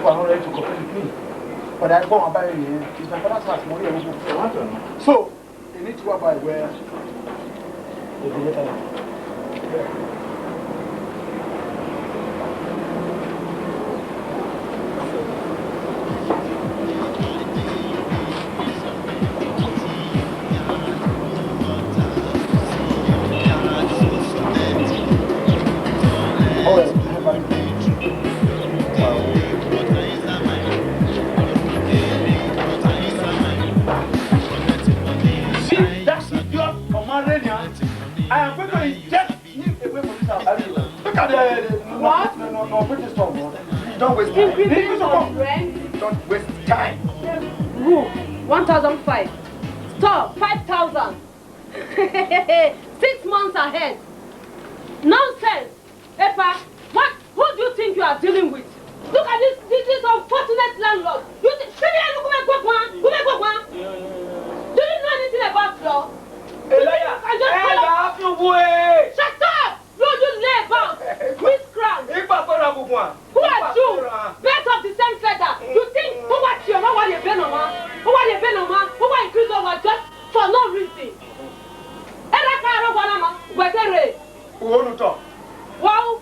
are not ready to cooperate with me. But I go and buy you. It's my father's house, money. So, they need to buy where they go later. See that idiot command Renia. I am going to inject him away from this house. Look at the, the, no, what? No, no, no, put this stuff, bro. You don't waste time. Increment of rent. Don't waste time. Room, one thousand five. Store, five thousand. Six months ahead. Nonsense. Epa, what? Who do you think you are dealing with? Look at this, this, this unfortunate landlord. You thi-, Shey you look, come and go, go on, come and go, go on. Do you know anything about law? You think you can just come and— Shut up! You, you lay about. Miscreant. Who are you? Birds of the same feather. You think who was your, who was your Benoma? Who was your Benoma? Who was increase over just for no reason? Era ka ro wa na ma, we kere. Uwo nu tọ. Wow.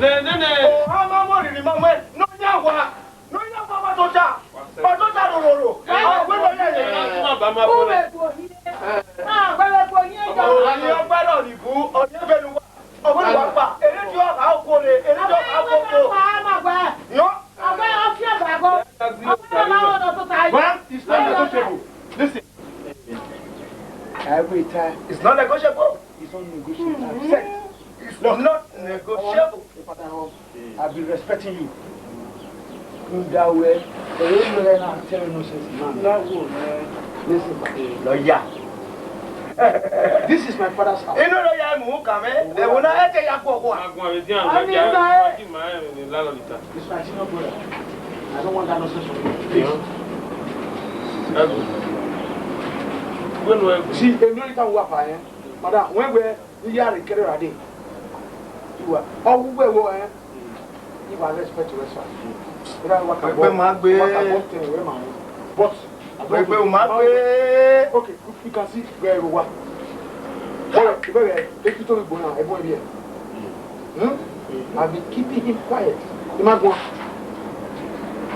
Nene. Ohan ma mu orhirhi ma mu ẹn, ne ọ yan owa. Ne ọ yan owa, ọtọta. Ọtọta rororo. Ọ wẹ ne ọ yan ẹn. Uwẹ gbe ohie. Ah, wẹ gbe ohie jọ. Ọni ọgba rẹ ọni bu, ọni ebe ne uwa. Ọ wẹ ne uwa kpa. Ere di ọgha oko re, ere di ọgha oko. Nọ. One, it's not negotiable. Listen. Every time. It's not negotiable. It's not negotiable. I've said it's not negotiable. I've been respecting you. Kunda wẹ, ẹre lọ rẹ na tell nonsense man. Listen, lawyer. This is my father's house. Inú lawyer mu kàn mí. Ẹ̀wọ̀n náà ẹ tẹ ya kú ọkọ a. Agbọn mi di àwọn ọjà. It's my senior brother. I don't want that nonsense from you. Please. Ẹgùn. Wẹ́nu ẹgùn. See, èmi ló ní táwọn wà fà yẹn. Madam, wẹ́n wẹ́ ní yàrá ìkẹrẹ rà dé. Ìwà, ọwọ́ wẹ̀ wọ ẹ. Ìwà respect wẹ̀ sà. Ìwà wà kà bọ́. Pẹpẹ máa gbé. Wà kà bọ́ tẹ̀ wẹ̀ máa. But, Pẹpẹ ò máa gbé. Okay, you can see where you wà. Bọ́lá, ìbẹ̀rẹ̀, ètò ìgbóná, ẹ̀gbọ́n ẹ̀rí ẹ̀. Hmm? I've been keeping him quiet. Ẹ má gbọ́n.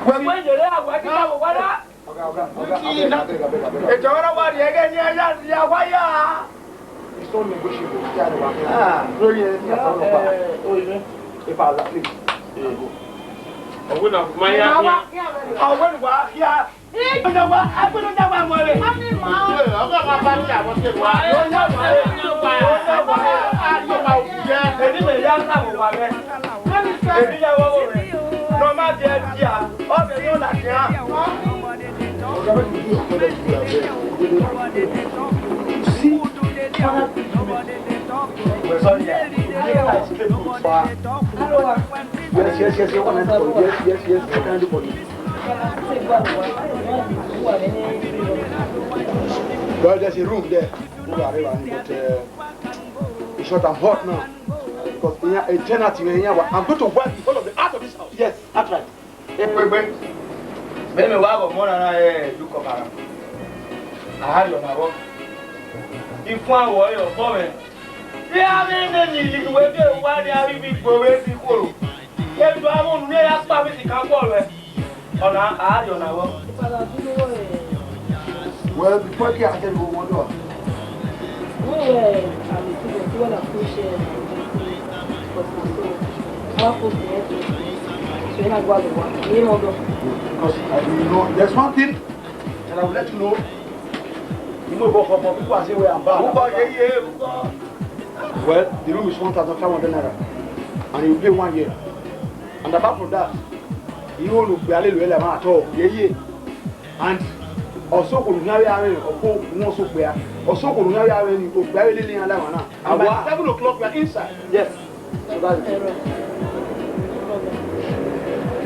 Wẹ̀wẹ̀ yẹrẹ àwọn ẹgbẹ́ náà wò wá dá. Oga, oga, oga, abeg, abeg, abeg, abeg. Ètò ọ̀rọ̀ wa rí ẹgẹ́ ní ẹ̀yà rí àwa yá. It's not negotiable. Ah. Lórí ẹ̀ ní àtàwọn ọ̀pá. If I allow, please. Ọ̀gbìn náà, máa yá. Ọ̀gbìn wa, yá. Ọ̀gbìn wa, ọ̀gbìn wa, mọ̀ rẹ̀. Ọ̀gbìn wa bá ní àwọn ṣe wà. Ló yá wà rẹ̀. Ló yá wà rẹ̀. Èmi lè yá láwọn wà rẹ̀. Èmi yá wọ́wọ́ rẹ̀. Nọ má jẹ ẹbí a. Ọbẹ̀ yóò là jẹ́ a. See, Father, please, man. We're sorry, yeah. Make I escape from far. Yes, yes, yes, yes, what can I do for you? Yes, yes, yes, what can I do for you? Well, there's a room there. But, uh, in short, I'm hot now. Because in a tenant in here, I'm going to wipe the whole of the out of this house. Yes, that's right. Pẹpẹ. Bẹ́ẹ̀ mi wá rọ̀ mọ́ rárá ẹ̀ lukọ̀ bàrà. Àárẹ̀ ọ̀nà wọ́. Ifun àwọ̀ ẹ̀ ọ̀bọ rẹ̀. Bí a rí nẹni ìlú wẹ́ẹ́ bí wá rí aríbi gbòòrò ibi kúrò. Ẹjọ́ àwọn olùyẹ ya pa mí sì ká pọ̀ rẹ̀. Ọ̀nà àárẹ̀ ọ̀nà wọ́. Well, before I get to one door. Because I, you know, there's one thing that I will let you know. You know, go for people, I say where I'm bound. Well, the room is one thousand five hundred naira, and you pay one year. And apart from that, you won't be a little at all. Yeah, yeah. And also, could you have a, or one so where? Also, could you have a, or very little and that one. And by seven o'clock, we are inside. Yes. So that's it.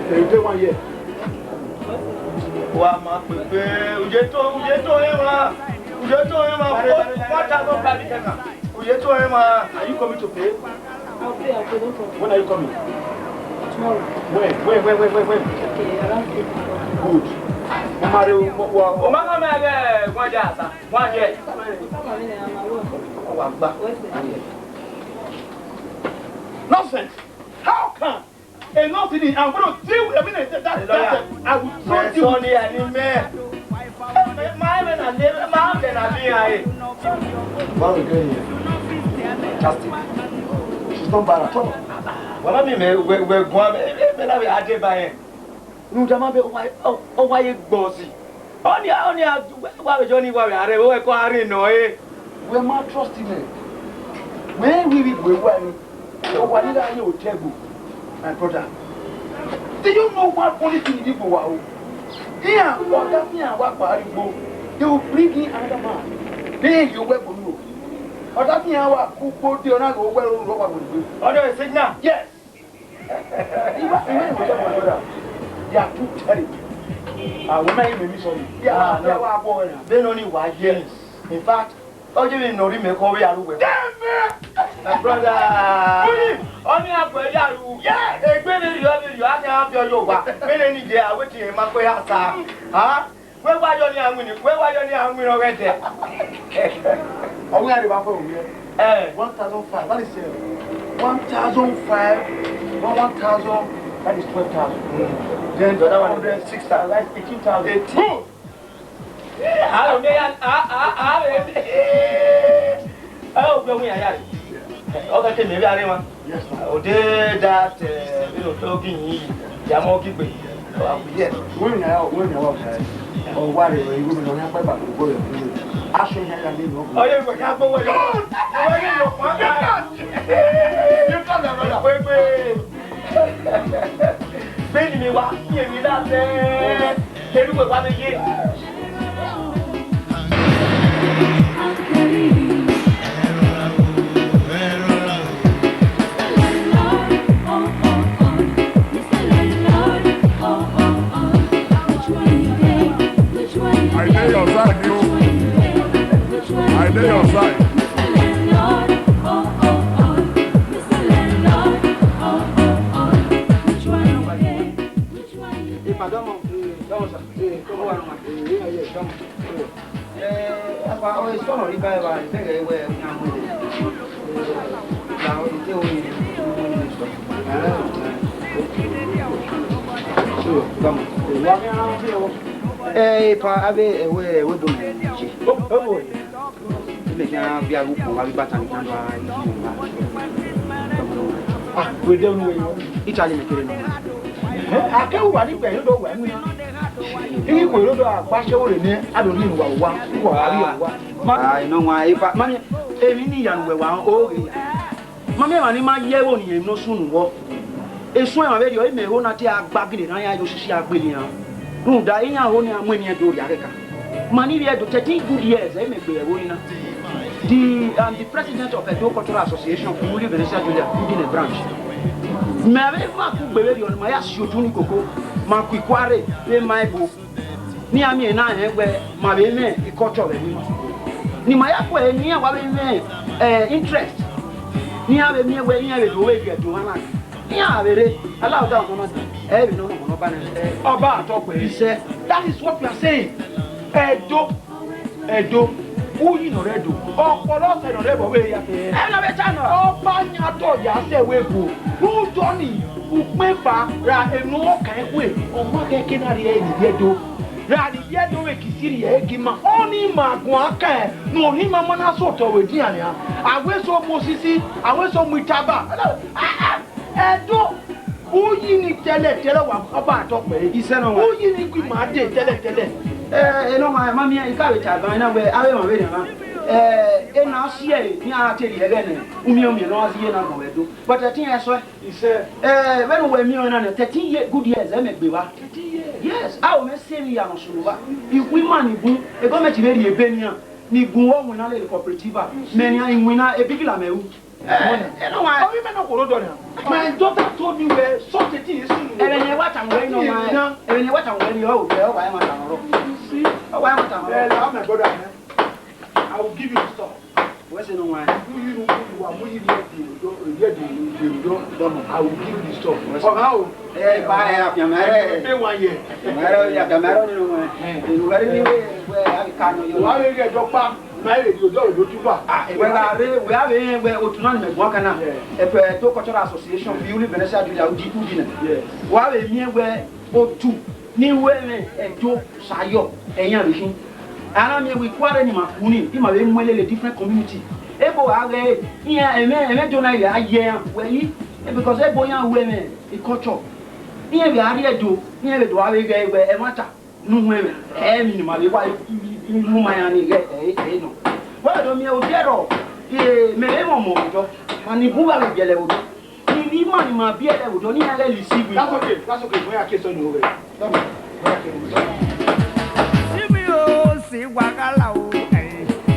So you take one year. Wa ma pẹpẹ, uje to, uje to ẹ wa, uje to ẹ wa, four thousand five hundred naira. Uje to ẹ wa. Are you coming to pay? I'll pay, I'll pay, don't worry. When are you coming? Tomorrow. When? When, when, when, when, when? Okay, around six o'clock. Good. Mo máa rí, mo, mo, mo máa kàn máa bẹ wọn jà sá, wọn jẹ. Come on, come on, I'm at work. Ọwọ́ àgbà. Where's the Nonsense! How can a nothing, I'm gonna deal with, I mean, that, that, that, I will show you. Sọ ni ẹni mẹ. Ẹ, ma ẹ na le, ma ẹ na bi ya e. Why we going here? Justin. She's not bad at all. Wọ́n bá mi mẹ, wẹ, wẹ, guan, ẹ, ẹ, mẹ na wẹ adé bá yẹn. Rhunmwuda ma vbe, ọ wa, ọ, ọ wa ye gbọ si. Ọni, ọni, wa vbe jọ ni wa vbe arre, wẹ kọ arre nọ e. Wẹ ma trust him, eh? Wẹ wi vbe gbe wa ni. Ọ wa ni gha ye otẹgbo, my brother. Do you know what only thing you do for wa o? Iran, ọda fi iran wa kpa arigbo, they will bring in another man. They you wẹ gbonu o. Ọda fi iran wa ku gbo de ọna ghe owẹ ro ro wa wẹ gbe. Ọdọ ẹ signal. Yes. Iwa, iwa, iwa, iwa, iwa. They are too terrible. Ah, when I hear me, sorry. Yeah, ah, no. They are our boy now. They don't need why, yes. In fact, ọ ye vbe nọ rhie mẹ kọ vbe ya ru wẹ. Damn, man! My brother. Only, only I go ya ru. Yeah. Egbe vbe rriọ, vbe rriọ, a kan fi ọyọ wa. Vbe ne ni je, a wẹ tie ma kpe ya sa. Huh? Wẹ wa yọ ni a winna, wẹ wa yọ ni a winna ọghẹdẹ. Ọ winna rre vbe afọ wẹ. Eh. One thousand five, that is, uh, one thousand five, one, one thousand, that is twelve thousand. Mm. Then the other one, hundred, six thousand, that's eighteen thousand. Eighteen. Good. Aro ne ya, a, a, a, eh, eh, oh, we, we are, yeah. Okay, maybe I don't want. Yes, sir. Ode that, eh, you know, talking, ya mo ki pe. Yes. Wẹ ne a, wẹ ne a wa. Ọ wa rre, ighẹ ne ọ ya kpa ba ko gbe. Aso ya ya ni no. Ọ ye ko ya gbe wẹ. Wẹ ni yo pa. You come here, brother. Wait, wait. Bẹ́ẹ̀ni mi wá, yẹn mi dá sẹ́. Kẹ̀lú wẹ̀ wá mi yé. I dey your side, yo. I dey your side. Which one you dey? Which one you dey? Hey, pardon, eh, come on, sir. Eh, come on, eh, yeah, yeah, come on. Eh, apa, oh, it's not really bad, but I think I will, I will. Eh, now, it's the only, only stuff. Ah, okay. So, come on. Eh, what? Eh, pa, abe, eh, we, we do me. Oh, oh, oh. Ime khian vbe aro ukpọn vbe avbe ibata ni khian do a yi uwa. Ah, wẹ de unu wẹ yo. Italy mẹ kere nọ. Eh, a ke uwa ni gbẹ yo do wẹ mu. Iri kue yo do a gba se ore ne a do ni uwa uwa, uwa a ri uwa. Ma, ah, ino wa, ipa, ma ni, emwi ni ya nu wẹ wa o ghe ya. Ma miẹn emwa ni ma ye ẹvbo ne irẹn no sunu vbọ. Esuẹn emwa vberriọ, imẹ ho na te a gba gele erhan iran ye osisi a gbele iran. Rhunmwuda iran ho ne iran mu eni Ẹdo rhie aghẹka. Ma ni rhie Ẹdo thirteen good years, ẹ i mẹ gbe ẹvbo ni na. The, um, the president of Edo Cultural Association, Kumuyi Venezia Junior, Udine branch. Mẹ vbe ma kugbe vberriọ ne ma ya si otu ni koko, ma ku ikuare vbe ma ebo. Ne iran miẹn na rẹn wẹ ma vbe mwẹ culture vbe ẹvbo ima. Ne ima ya ku ẹre ne iran wa vbe mwẹ, eh, interest. Ne iran vbe miẹn wẹ iran vbe do vbe gie do ghan na. Iran vbe rre, a la ọda ọmọ na, ẹ vbe nọ ọmọ ne ọba nẹ. Ọba atọ kpẹre. He said, that is what we are saying. Ẹdo, Ẹdo, uyi nọ rre Ẹdo, ọkpọlọ ọsẹ nọ rre ẹvbo vbe ya kẹ. Ẹ na vbe ta nọ. Ọba yan tọ ya sẹ wẹ ebo, rhunmwuda ọnii, ukpẹn kpa ra emwi ne ọ kan ẹkhuẹ, ọ ma khẹke na rhie ẹre ne ivbi Ẹdo. Ra ne ivbi Ẹdo vbe Kisiri ẹre gi ima, ọnii ma guan kan ne orhiọn ima ma na sẹ otọ vbe edian nian. A wẹ eso mu osisi, a wẹ eso mu itaba. Ẹdo, uyi ni tẹlẹ tẹlẹ wa ọba atọ kpẹre. Isẹ nọ wa. Uyi ni gu ima dee tẹlẹ tẹlẹ. Eh, enọ ma, ma miẹn, I ka vbe ta ban na wẹ, avbe emwa vberriọ na. Eh, ena si ẹre, iran te rhie ẹghẹ nẹ, umiẹn umiẹn ne ọ gha si ye na gbọn vbe Ẹdo. But ẹtin ẹre sọe. Isẹ. Eh, vbene uwẹ miẹn ọnrẹn na nẹ, thirteen year, good years, ẹ mẹ gbe evba. Thirteen years? Yes, a ho mwẹ sẹ emwi hia ne ọ sunu evba. Iwu ima ni bun, e gọọmẹnti vbe rhie ebe nian, ni gun ọghe iwinna lele cooperative, mẹ nian iwinna, e bigila mẹ ru. Eh, ẹ nọ wa. Ọ ghi mẹ ne okhuo rre odọ nian. My daughter told me wẹ, such a thing is soon. Ẹmwẹ ne ẹ wa tama ruẹ nọ wa. Ẹmwẹ ne ẹ wa tama ruẹ ni, ọ wa, ọ wa ẹ ma tama rọ. You see? Ọ wa ẹ ma tama rọ. Eh, I'm my brother, man. I will give you the stuff. Wẹ I will give you the stuff. Ọgha o. Ẹ ba ẹ afianma rẹ. Ẹ wa yẹ. Afianma rẹ, afianma rẹ nínú wọn. Ìwé rí ni wẹ, wẹ, a ka nọ yọ. Wa rẹ yẹ dọkpa. Ma rẹ di odọ odo tuba. Wẹ gha rre, wẹ a vbe rẹn wẹ otu na ni mẹ guan kan na. Ẹpẹ to Cultural Association fi uli Venetia Julia udi udi na. Wa vbe miẹn wẹ otu ni wẹ mwẹ Ẹdo Sayọ, ẹyan vbe khin. A na miẹn wẹ ikuare ni ma ku ni, ima vbe mu ẹlẹlẹ different community. Ebo a ghẹ, iran ẹmwẹ, ẹmwẹ do na ya ye iran wẹ yi, because ebo iran wẹ mwẹ culture. Iran vbe a rrie Ẹdo, iran vbe do a vbe ghẹ wẹ ẹmwata ne uwẹ mwẹ, ẹ emwi ne ima vbe wa mu ma iran ni ghẹ ẹ ẹ nọ. Wẹ do miẹn odiẹrọ, mẹ vbe mwẹ ọmọ odọ, ma ni bu gha vbe biẹlẹ odọ. Ni ni ima ni ma biẹlẹ odọ, ne iran ghẹ lisi wẹ. That's okay, that's okay. Wẹ ya ke sọ ni o ghẹ. Come on. Wẹ ya ke sọ. See me, oh, see wagala, oh, eh.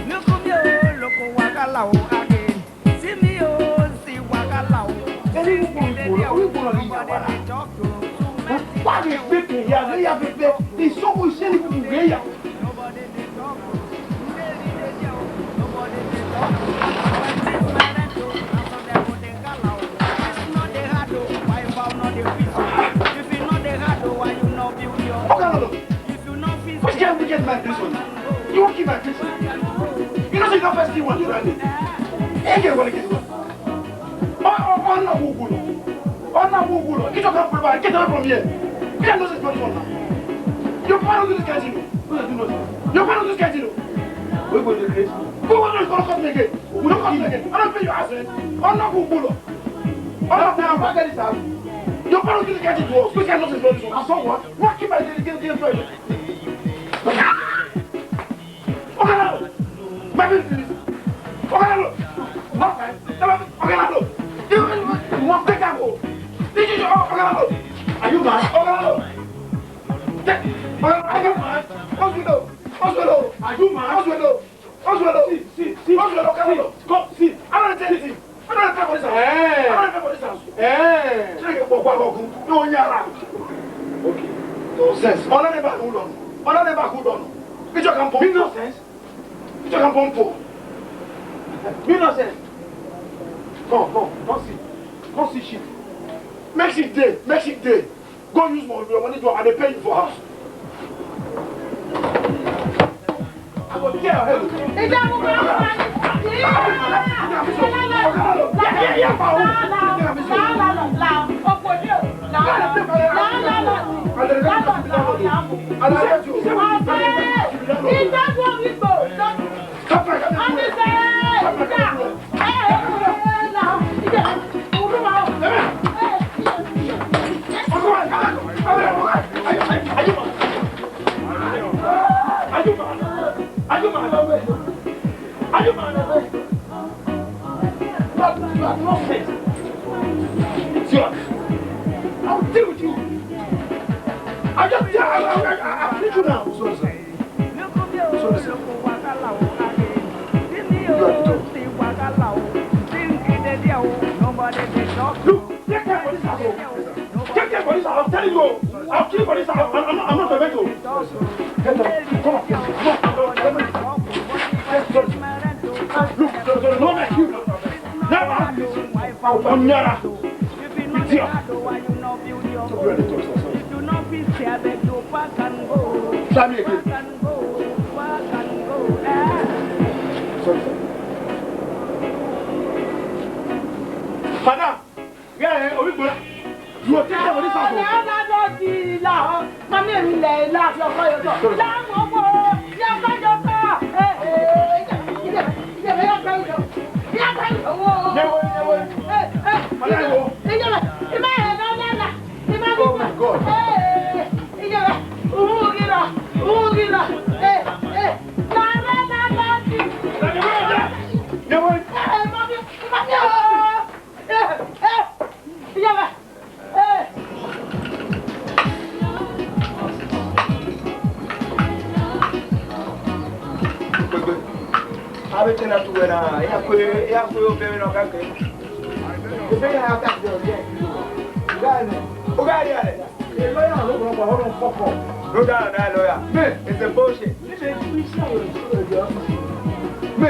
Look at me, oh, look at wagala, oh, again. See me, oh, see wagala, oh. Ẹni wọ́n kúrò ní ìyàwó rẹ̀. Wọ́n pàdé pépè ìyá rẹ̀ yà pépè. Ìsọ́kù ìṣẹ́ni kùkù rẹ̀ yà. Oga Lolo, which kind wicked man this one? You wan kill my person? You know say you don first kill one the other day. Ẹ jẹ́ wọlé kí n sọ. Ọ, ọ, ọ na wo wo lọ. Ọ na wo wo lọ. Get your gun from here. Get away from here. Get out of this one now. Your father do this kind thing. Your father do this kind thing. We go dey crazy. Go, go, go, go, come again. We don't come again. I don't pay your ass rent. Ọ na wo wo lọ. Ọ na wo wo lọ. Get this out. Your father do this kind thing to us. Which kind nonsense be this one? I saw what? What keep my get, get, get, get. Oga Lolo! My business! Oga Lolo! Oga Lolo! You, you, you want take that go? This is your Oga Lolo! Are you mad? Oga Lolo! Take, Oga Lolo, are you mad? Oswelo! Oswelo! Are you mad? Oswelo! Oswelo! See, see, see. Oswelo, come on. Come, see. I don't say anything. I don't pay for this house. Eh. I don't pay for this house. Eh. Check it, what, what, what, no, yeah. Okay. Nonsense. Ọna ne ba hu dọnọ. Ọna ne ba hu dọnọ. Bitch, you can pump. Be nonsense. Bitch, you can pump for. Be nonsense. Come, come, come see. Come see shit. Make shit dey. Make shit dey. Go use my, your money to, I dey pay you for house. I go tear your head. Ìjà mo máa ń wá ní. Ọ̀pọ̀ ní o. Ìjà tó ń gbò. Are you mad? Are you mad? Are you mad? You are, you are nonsense. Idiot. I will deal with you. I just, I, I, I, I, I treat you now. Sorry, sir. Sorry, sir. You are the dog. Look, take care for this house. Take care for this house. I'm telling you, I'll kill for this house. I'm, I'm, I'm not a veto. Get up. Come on. Come on. Yes, sorry, sir. Look, sorry, sorry. No, no, you. Never have this. Onyara. Idiot. Try me again. Sorry, sir. Father, yeah, eh, Obi Gbola. You will take care of this house. Landlord, landlord, landlord. Mami, èmi lẹ, la fi ọkọ yọ tọ. Sorry. La mo wo, yọ kọ, yọ kọ. Eh, eh, iye, iye, iye, yọ kọ, yọ. Yọ kọ, yọ wo. Yẹ wo, yẹ wo. Eh, eh. Mami, yẹ wo. Iye, iye, iye, la, la, la. Oh my God. Eh, eh, iye, eh. Uhu, gila, uhu, gila. Eh, eh. La, la, la, la, ti. Yẹ wo. Eh, mami, mami, oh. Eh, eh. Iye, eh. Avbe etẹn na tu wẹ na, iran kue, iran kue obọ ẹmwẹ ne ọ kake. Obọ ẹmwẹ ne ọ kake, ọ ye. Ọ gha rhie alẹ. A lawyer no go, no go, no fuck up. No, that, that lawyer. Me. It's a bullshit. Me.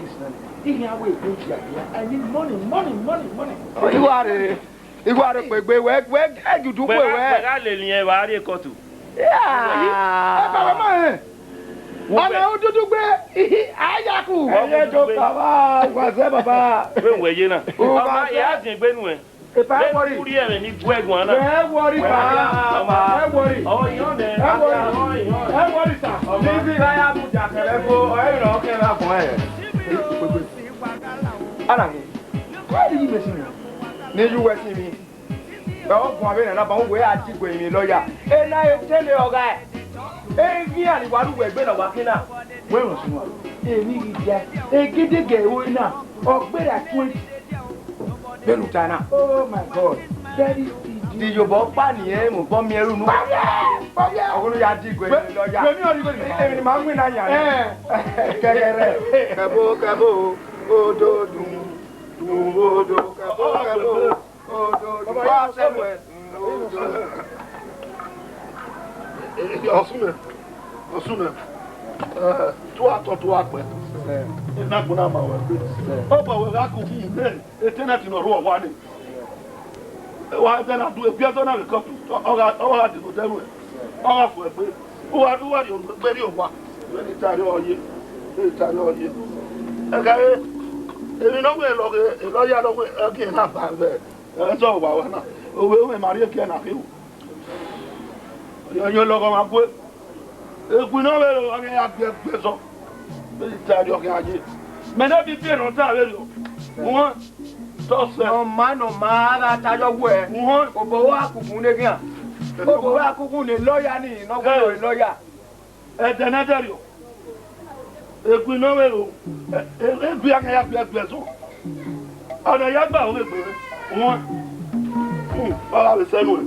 case na. Ihe a wẹ egbe dia dia. I need money, money, money, money. Igho a rre, igho a rre kpegbe, wẹ, wẹ, ẹgiudu kwe wẹ. Wẹ gha lele irẹn vbe a rrie kọtu. Yeah. Ẹ ba wẹ ma rẹn. Ọna ududu gbe, a ya ku. Ẹ yẹ do kava, wa zẹ baba. Vbe wẹ ye na. Ọba ya zin egbe nuẹn. Epa, ẹ worry. Uri ẹmwẹ ni gu ẹguan na. Ẹ worry, pa. Ẹ worry. Ọyọn nẹ. Ẹ worry. Ẹ worry, sir. Ni bi gha ya mu ja kẹrẹ fo, ọ ẹ rọ kẹrẹ fo ẹ. Ana mi. Why did you mess me? Ni yu wẹ si mi. Ẹ ọ guan vbe nana ba wẹ a ti gue mi lawyer. Ena e tẹle ọgha. E ghi a ni wa ru wẹ gbe na wa kina. Wẹ rọ sunu. Eni ghi dia. Egedege ẹro na. Ọ gbe ra twenty. Bẹnu ta na. Oh my God. Very stingy. Di yobọ ọkpa ni ẹ mu bọ miẹn ru nu. Pavia! Pavia! Ọgunu ya di gue lọ ya. Wẹ mi ọri wẹ mi. Emi ni ma win na yan. Eh. Kẹgẹrẹ. Kẹbo, kẹbo, odo dun. Dun odo, kẹbo, kẹbo. Odo dun. Wa se wẹ. Odo. Ọsumẹ. Ọsumẹ. Eh, tua tọ tua kpẹ. Ena gbona ma wẹ gbe. Ọ bọ wẹ gha ku hin ne. Tenant nọ rhuọ owa ni. Wa ẹdẹ na du ebiẹzọ na vbe kọtu, ọ gha, ọ gha dee odẹ ruẹ, ọ gha fu ẹgbe, u wa, u wa rhie egbe rrie owa, vbene I tare ọre, vbene I tare ọre. Ẹghẹ re, emwi ne ọ wẹ lọghe, lawyer ne ọ wẹ ẹgiẹn na ba vbe ẹzọ vbe owa na, ovbe mwẹ ma rhie egiẹn na khin ru. Ọ yọ lọghọ ma gue. Egui ne ọ vbe ro, ọ ghi ya gbe ẹgbẹzọ. Vbe I tare ọre khian ye. Mẹ ne bi biẹ ne ọ ta vberriọ. Wọn, tọ sẹ. Nọ ma, nọ ma, a gha ta yọ wẹ. Wọn. Obọ wa kuku ne khian. Obọ wa kuku ne lawyer ni, ne ọ wẹ lawyer. Ẹdẹ ne ẹdẹrriọ. Egui ne ọ vbe ro, e, e, egui a khian ya gbe ẹgbẹzọ. Ọna ya gba ove gbe wọn. Hmm, ọ gha vbe sẹ nuẹn.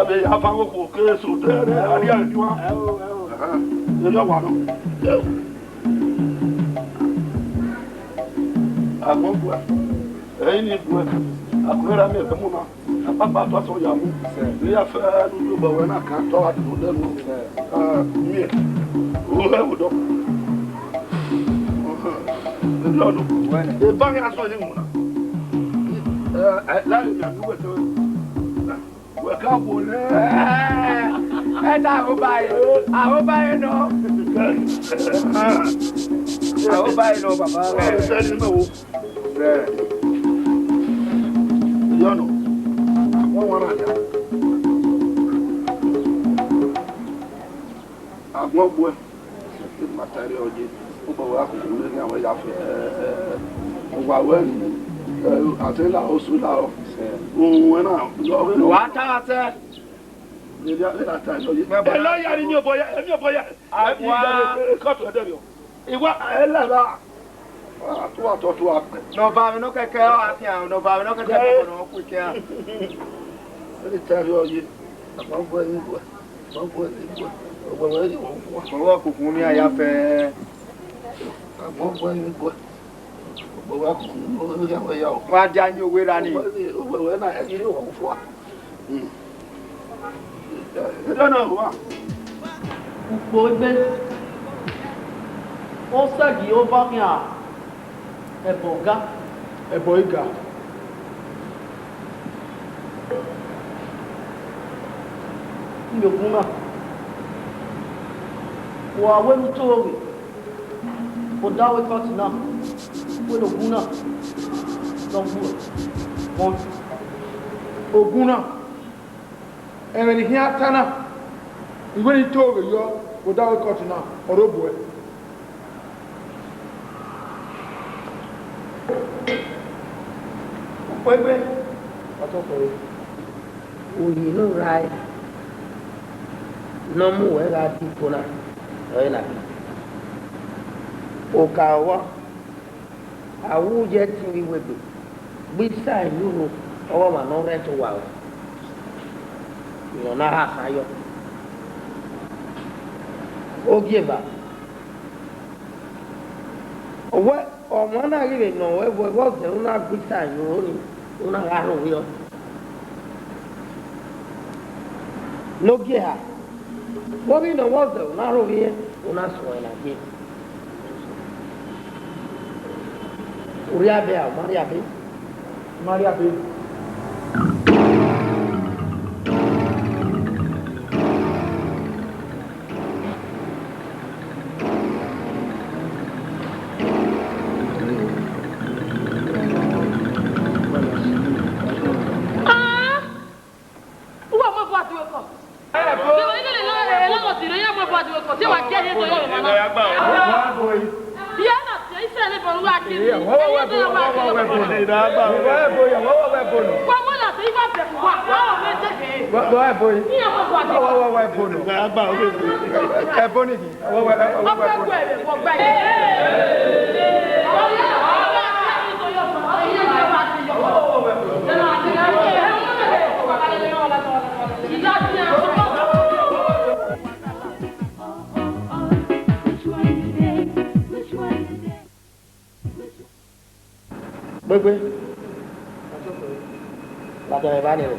Ebe ya fa okhuo ke eso dẹrẹ, a ria emwi ua. Ẹo, ẹo. Ẹhẹn. Erriọ wa nọ. Ẹo. Agbọn gua. Ẹi ni gua. Agbọn ra miẹn ẹgbẹ mu na. Akpakpa tọ asọn ya mu. Sir. Ne ya fẹ ne u do ba wẹ na kan tọ gha dee odẹ nu. Sir. Ah, miẹn. O hẹ wo dọ. Erriọ nọ. Wẹ nẹ. Eba ghi asọn ni mu na. Eh, eh, la le ya nu wẹ tọ. Wẹ ka wo nẹ. Ẹ ta Arobae, Arobae nọ. Arobae nọ, baba. Ẹ sẹ ni mẹ wo. Sẹ. Yọ nọ. Wọn wa na ya. Agbọn gbuẹ. Matari ọye, obọ wa koko ne gha wẹ ya fẹ. Wa wẹ ni, ase la o, su la o. Ohun wẹ na, ọ ghe nọ. Wa ta gha sẹ. Ela ya ni mi obọ ya, mi obọ ya. Awa. Kọtọ ẹdẹ rẹ. Iwa ẹla la. Tua tọ tua pẹ. Ne ọba vbe nọ kẹkẹ ọ gha khian, ne ọba vbe nọ kẹkẹ ọ gha khian. Ẹ ta rhie ọye, a ma gu ẹre gu ẹ, a ma gu ẹre gu ẹ, ọwẹwẹ rhie ọvbokhan. Ọvbokhan koko miẹn a ya fẹ. A ma gu ẹre gu ẹ, ọwẹwẹ koko miẹn a ya o. Wa dia yin owe ra ni. Ọwẹwẹ na ẹ ghi rhie ọvbokhan. Ukpo egbe, ọ sẹ Jihova khian ẹbọ ga. Ẹbọ i ga. Iyobun na, wa wẹ ne u to ghe odaro ekọti na, wẹ ne ogun na ne ọ gbuẹ. Ogun na. Ẹmwẹ ne I khian ta na, I wẹ ne I to ghe yọ vbe odaro ekọti na, ọ rre obuẹ. Ukpegbe, ọtọkọre. Uyi ne u rae ne ọ mu wẹ gha die iko na, ọre na khin. Oka ọvbọ, a wu ye ẹtin vbe iwegbe, gbe isan iyuru ọghe ọmwa ne ọ rhẹn te owa ruẹ, emwi ne ọ na ha san yọ. Ogieva, ọ wẹ ọmwa na ghi vbe nọ ruẹ, vbe ọ zẹ u na gbe isan iyuru nii, u na gha rhọvbiẹ. Ne ogie eha, vbe ọ ghi nọ vbe ọ zẹ u na rhọvbiẹ, u na suẹn na ye. U rhie abe ra, u ma rhie abe? U ma rhie abe? Ah! Uwa mu ẹvbo a due kọ. Ebo. Ebo, ẹ lọ, ẹ lọ, ẹ lọ, si rẹ, ya mu ẹvbo a due kọ. Te wa gie ẹre do yọ mama na. Wa bo yi. Iye na tie Israel ebo ru a kiri. Iye, wa wa bo, wa wa wa bo. Wa bo yi, wa wa wa bo. Wa mu na te iwa be wa. Wa wa me te he. Wa, wa bo yi. Iye mu ẹvbo a due. Wa wa wa bo. Ẹbo ni. Gbegbe. Vbe a tama evba nii rẹ?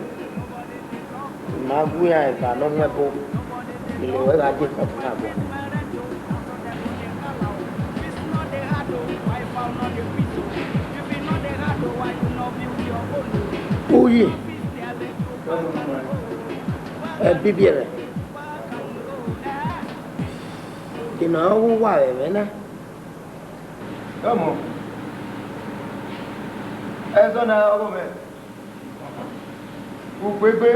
I ma gu iran eva ne ọ mu ẹbo, I le ruẹ gha die kọfin na guan. Uyi, ẹbibiẹrẹ, I ma rẹn uwa vbe ẹmwẹ na. Ọmọ, ẹzọ na ọghe mwẹ. Ukpegbe,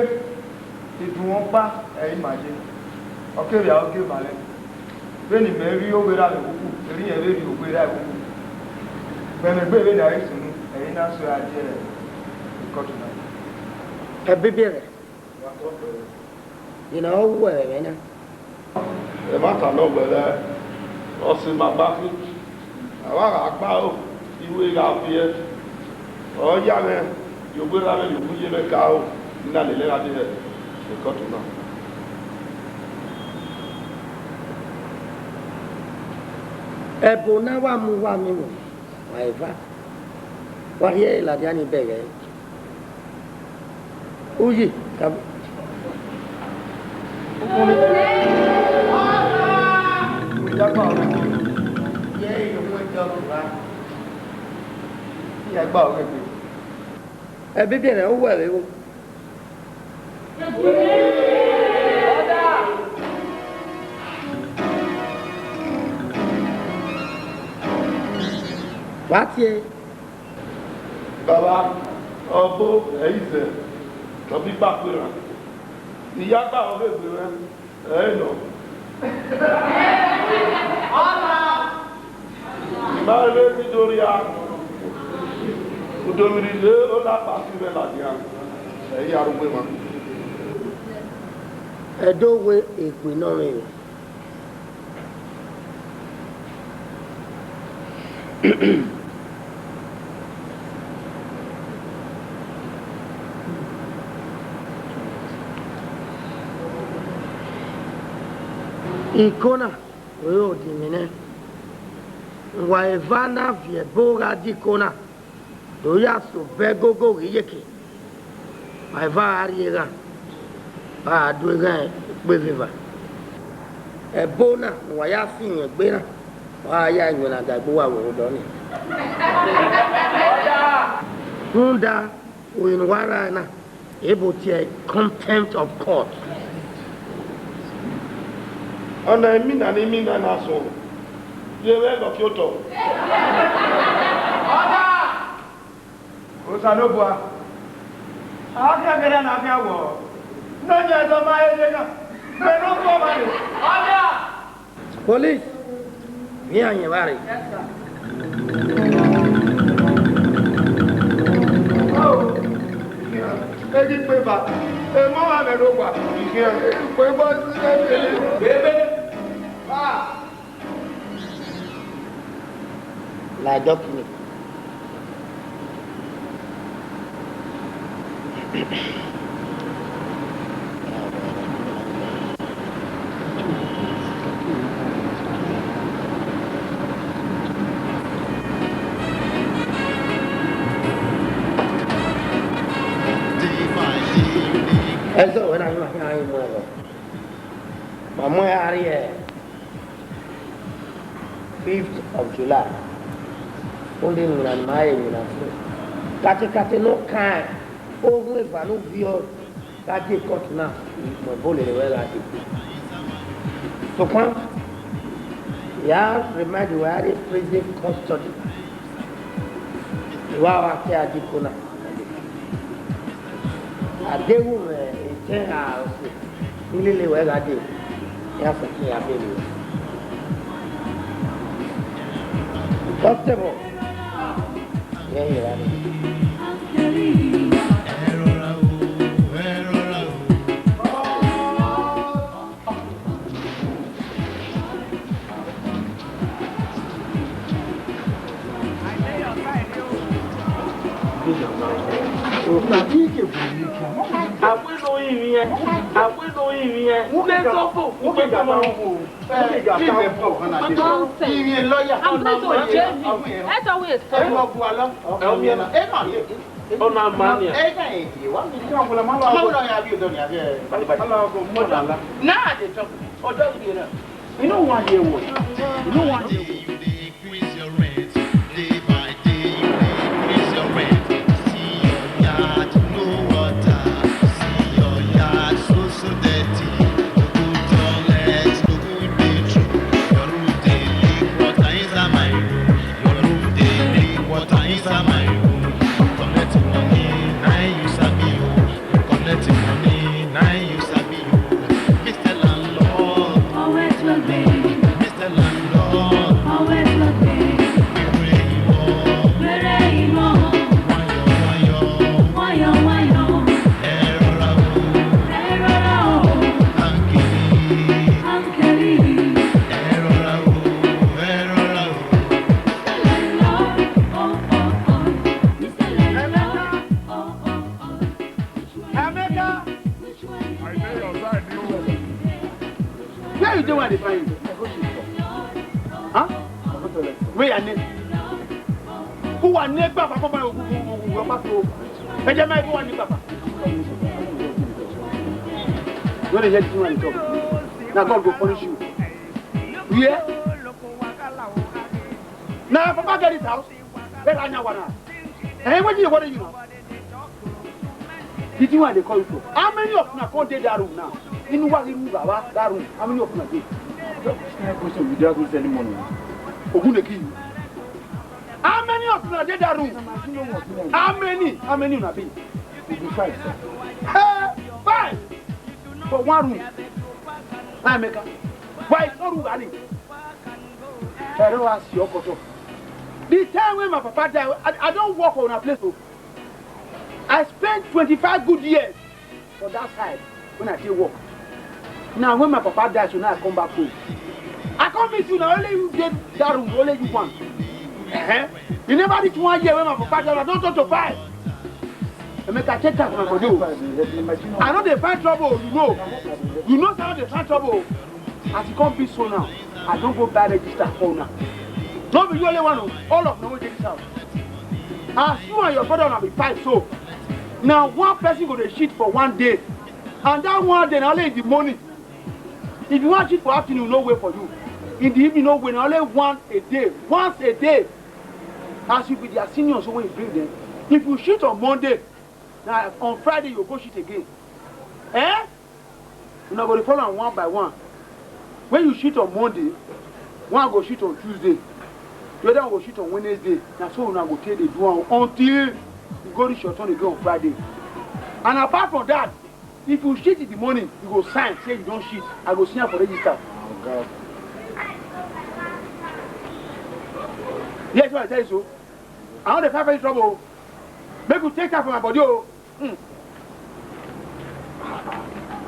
idunmwu ọkpa ẹre ima ye, ọ kevbe aro gie evalẹ. Vbene imẹ rri owerha vbe ẹvbo uku, erriọ irẹn vbe rri owerha ẹvbo uku. Vbe ẹmwẹ egbe vbene a ghi sunu, ẹre I na suẹn gha die ikọtu na. Ẹbibiẹrẹ, I na rẹn uwa vbe ẹmwẹ na. Ẹmwata nọ wẹẹ, ọ sẹ ima gba khin, a wa gha gbe aro, iwe gha viẹ, ọ ya mwẹ, ye owerha mwẹ, ye owiye mwẹ ga aro, I na lele gha dee hẹ. Ekọtọ na. Ẹbo na wa mu uwa miẹn emwi, wa eva, wa rhie ẹre ladian ni bẹghe ẹre. Uyi, ka Ẹbibiẹnrẹn, u wẹ vbe vbo? Wa tie. Baba, ọbo, ẹ i zẹ, ọ bi gba kpe ra. I ya gba ọghe egbe mwẹ, ẹ i nọ. I ma rre ne I do rria, udomwirri rre, ọ na kpa fi mwẹ ladian, ẹ i ya rre uwu emwa. Ẹdẹ wẹ egbe ne ọ mwẹ. Iko na ọre odinmwi nẹ, wa eva na viẹ ẹbo gha die iko na, do ya sẹ obọ ẹgogo ghi yeke. Ma eva ra rrie eghan, a ra do eghan ukpeveva. Ẹbo na ne uwa ya sẹ iwẹn egbe na, ọ ra ya iwẹn na ga egbe uwa vbe odọ nii. Rhunmwuda, orinmwi ne uwa rae na, ebo tie contempt of court. Ọna imina ne imina na sọn, ye vbe ẹghẹ ọke otọ. Osanobua, a khian gẹrẹ ne a khian wọ, ne ọ yan ẹdẹ ọma ẹre na, mẹ ne ọ kọ ọmwa rre. Police, vbe iran yẹn vba rre? Egi kpe ba, emọ ọmwa mwẹ ne owa, ikhian, ikpe ba, ebe. Like document. Ẹzọ wẹ na, ma khian mu ẹrọ. Ma mu ẹre a rrie fifth of July, rhunmwuda iwinna ne ima re iwinna fo. Katekate ne ọ kan ohun eva ne uvbiọ gha die court na, mu ẹbo lele wẹ gha dee. Sokpan, I ya remind wẹ a rrie prison custody, I wa wa te a die iko na. A deghẹ u mwẹ etẹn ra ọse, I lele wẹ gha dee, iran sẹtin ya bele ruẹ. Constable, irẹn ye evba nii. Avbe ne ọ rinmwian, avbe ne ọ rinmwian, ne Ẹzọfo, u gbe tama. Nonsense. Ivie lawyer. I'm going to jail him. Let her wait. Ẹ lọ bu alọ. Ẹ, ọmọ ẹ na. Ẹ na ye. Ọna ma nia. Ẹ na ye. Wa mi. Ọmọ wẹ na ya bi odọ nia bẹ. Ala ọgọ mọ na la. Na de tọ. Ọdọ bi na. You know why you want. You know why you want. Increase your rent. Day by day, you dey increase your rent. See your yard, no water. See your yard, so, so dirty. No good toilet, no good bathroom. Your room dey leak water inside my room. Your room dey leak water inside my room. Collect money, na you sabi o. Collect money, na you sabi o. Mister Landlord. Always will be. Mister Landlord. Ije wa dey find you. Huh? Where your name? Who wa ne gbagba come by ogun ogun ogun ogun ogun. Ẹ jẹ́ máa kó wa ní gbagba. No dey hear the thing wey I dey talk. Na God go punish you. You hear? Na papa get this house. Let her now. Eh, wetin dey worry you now? The thing wey I dey call you for. How many of una come dey that room now? Inu wa ghi room baba that room. How many of una dey? Just question without me sending money. Ogun dey kill you. How many of una dey that room? How many? How many una be? We be five, sir. Hey, five for one room. Emeka, why it's not room, Gani? I don't ask your culture. The time when my papa die, I, I don't work on a place. Oh. I spent twenty-five good years for that side when I dey work. Now when my papa die, so now I come back home. I come meet you now, only you dey that room, only you one. Uh-huh. You never reach one year when my papa die, I don turn to five. Emeka, take time for my body. I no dey find trouble, you know. You know say I no dey find trouble. As e come be so now, I don go buy register for una. No be you only one o, all of una wey dey this house. As you and your brother una be five so, na one person go dey shit for one day, and that one day na only in the morning. If you wan shit for afternoon, no way for you. In the evening, no way. Na only one a day, once a day. As you be their senior, so when you bring them, if you shit on Monday, na on Friday you go shit again. Eh? Una go dey follow am one by one. When you shit on Monday, one go shit on Tuesday, the other one go shit on Wednesday. Na so una go take dey do am until you go reach your turn again on Friday. And apart from that, if you shit in the morning, you go sign say you don shit. I go see am for register. Yes, what I tell you so. I no dey find any trouble. Make you take time for my body o. Hmm.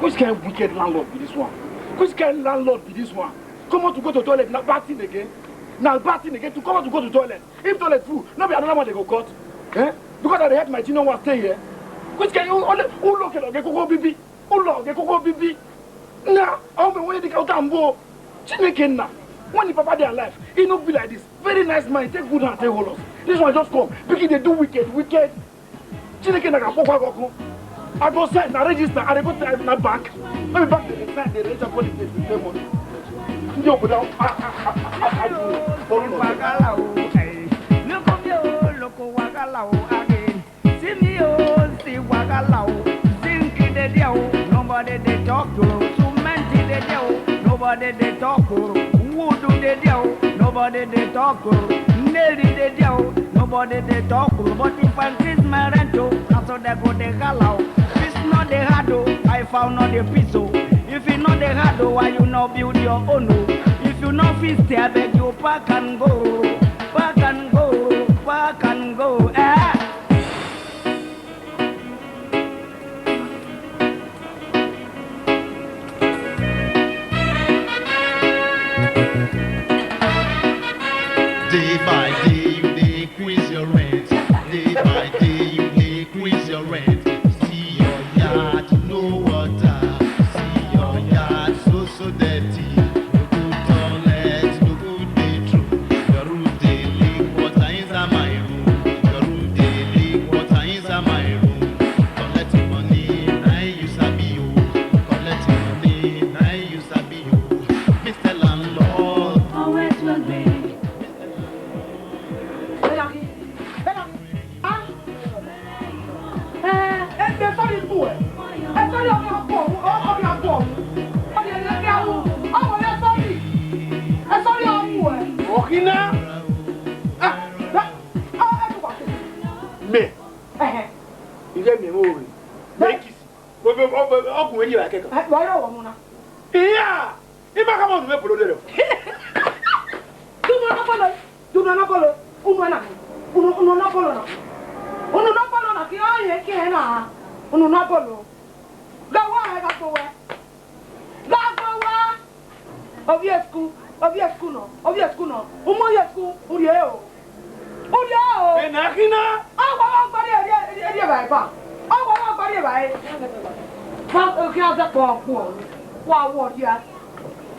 Which kind wicked landlord be this one? Which kind landlord be this one? Come out to go to toilet, na bad thing again. Na bad thing again to come out to go to toilet. If toilet full, no be another one they go cut. Eh? Because I dey help my junior one stay here. Which kind, who, who, who lock it? Okay, koko bibi. Who lock it? Koko bibi. Nah, I don't want to come. Chineke na. When the papa dey alive, he no be like this. Very nice man, take good hand, take hold us. This one just come. Begin dey do wicked, wicked. Chineke na ka kpokpo agogo. I go sign, na register, I dey go sign na bank. No be bank dey sign, dey register for the place to pay money. Ndị obodo a, a, a, a, a, a, a, follow us. Look up your local wagala again. See me, oh, see wagala, oh. Zinc in the deal, nobody they talk to. Cement in the deal, nobody they talk to. Wood in the deal, nobody they talk to. Nail in the deal, nobody they talk to. But if I increase my rent, oh, that's what they go they holla, oh. It's not the hard, oh, I found not the peace, oh. If you not the hard, oh, why you not build your own, oh? If you not fit, I beg you, pack and go, pack and go, pack and go, eh? Day by day, you dey increase your rent. Day by day, you dey increase your rent. See your yard, no water. See your yard, so, so dirty. No good toilet, no good bathroom. Your room dey leak water inside my room. Your room dey leak water inside my room. Collect money, na you sabi o. Collect money, na you sabi o. Mister Landlord. Always will be. Bẹ́ẹ̀ni, bẹ́ẹ̀ni. Ah! Eh, eh, ẹ sorry ikú ẹ. Ẹ sorry ọmọ akọ ọ̀hún, ọ-, ọmọ akọ ọ̀hún. Ọmọ yẹn lẹ́gbẹ̀ẹ́ àwọn, ọmọ yẹn sorry. Ẹ sorry ọmọ ẹ. Ọ̀kínà. Ah, bẹ́ẹ̀, ọ, ẹ tún wà sí. Mẹ. Ẹhẹn. Ìyá mi ò rè. Bẹ́ẹ̀. Bẹ́ẹ̀ kì í sí. Ọkùnrin yìí rà kẹ́kọ̀ọ́. Ẹ, wọ́n yóò wọ̀ mu na. Ìyá! Ima ka ma unu vbe bolo de rẹ. Dunu ọnọbọlọ, dunu ọnọbọlọ, unu na, unu, unu ọnọbọlọ na, unu ọnọbọlọ na, ke ọ ye ke na, unu ọnọbọlọ. Gha wa, gha gbo wẹ, gha gbo wa. Ovbi school, ovbi school nọ, ovbi school nọ, umo ye school, u rhie o. U rhie o. Ena khin na. Ọ wa wa gba rhie, rhie, rhie, rhie evbare ba. Ọ wa wa gba rhie evbare. Fa, khian zẹ kpọ kpọ. Wa wọ rhia.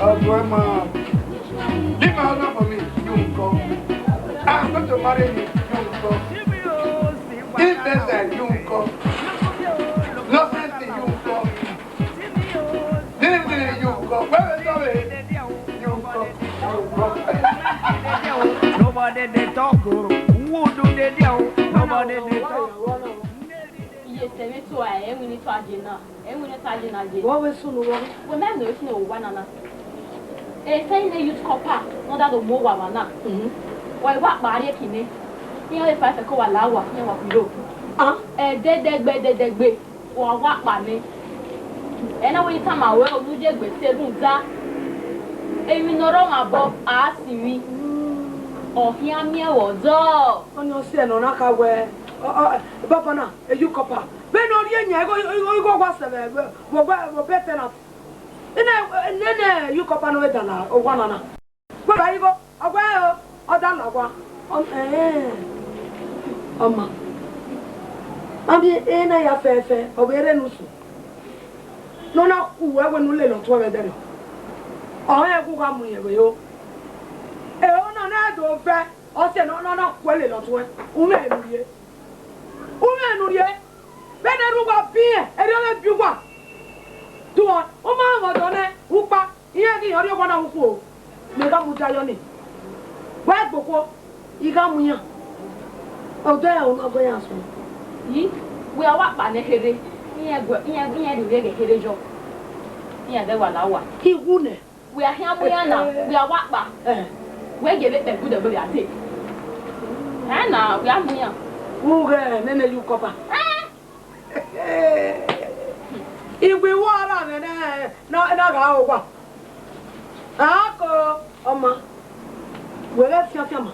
Ọgbẹn ma, leave my husband for me, you nko. I'm going to marry you, you nko. If there's a you nko. Nothing, you nko. Nobody dey talk o. Who do dey there o? Nobody dey talk. Iye sẹ vbe tua ẹre, ẹwinna tua je na, ẹwinna tua je na je. Wẹ vbe sunu wẹ? Wẹ mẹ nọ efu ne owa nana. Efe ne youth corps pa, nọ da do mu owa mwa na. Wa wa kpa rrie kine. Iran vbe fa ẹfe ke wa la owa, iran wa khuiro. Ah, ẹdẹdẹgbe, ẹdẹdẹgbe. Wa wa kpa nẹ. Ẹ na wẹ I tama ruẹ, unu ye gbe te rhunmwuda emwi ne ọ rre ọmwa obọ, a sinmwi, ọ khian miẹn vbe ọdọ. Ọni ọ siẹ ne ọ na kha wẹ, ọ, ọ, baba na, e youth corps pa. Vbene ọ rhie yan igho, igho, igho wa sẹ vbe, vbe, vbe, vbe obọ tenant. Ine, nene e youth corps pa ne ọ vbe danna owa nana. Wẹ ba igho. Ọ wẹ o, ọ da la owa. Ọ, ẹẹn, ọ ma. Mami, ena ya fẹfẹ, ọ vbe rre ne usun. Ne ọ na khu uwẹ wẹ ne u lele ọtuẹn vbe ẹdẹrriọ. Ọ rẹn ẹghẹ u gha mu rẹn vbe yo. Ẹho na na do vẹ, ọ sẹ ne ọ na, na khu ẹre lele ọtuẹn. U mwẹ ne u rhie. U mwẹ ne u rhie. Vbene erha uwa biẹn, erriọ mwẹ biẹ uwa. Tuẹn, u ma mwẹ ọdọ nẹ, u kpa. Iran ghi họn rhie owa na hu khuo, mẹ gha mudia yọ nii. Wẹ gbe okhuo, I gha mu iran. Ọdọ ẹre u na gu iran sunu. Yi, wẹ a wa kpa nẹ kherhe, iran gu, iran, iran rhie ghe kherhe yọ. Iran vbe wa la owa. Iwu nẹ. Wẹ a khian mu iran na, wẹ a wa kpa. Eh. Wẹ gie vbe kpẹ gude gbe vbe a te. Ẹ na, wẹ a mu iran. U ghẹ nene yu kọpa. Eh. Iwe iwu ara mwẹ na, na, na gha owa. Ako, ọ ma, wẹ ghẹ fian fian ma.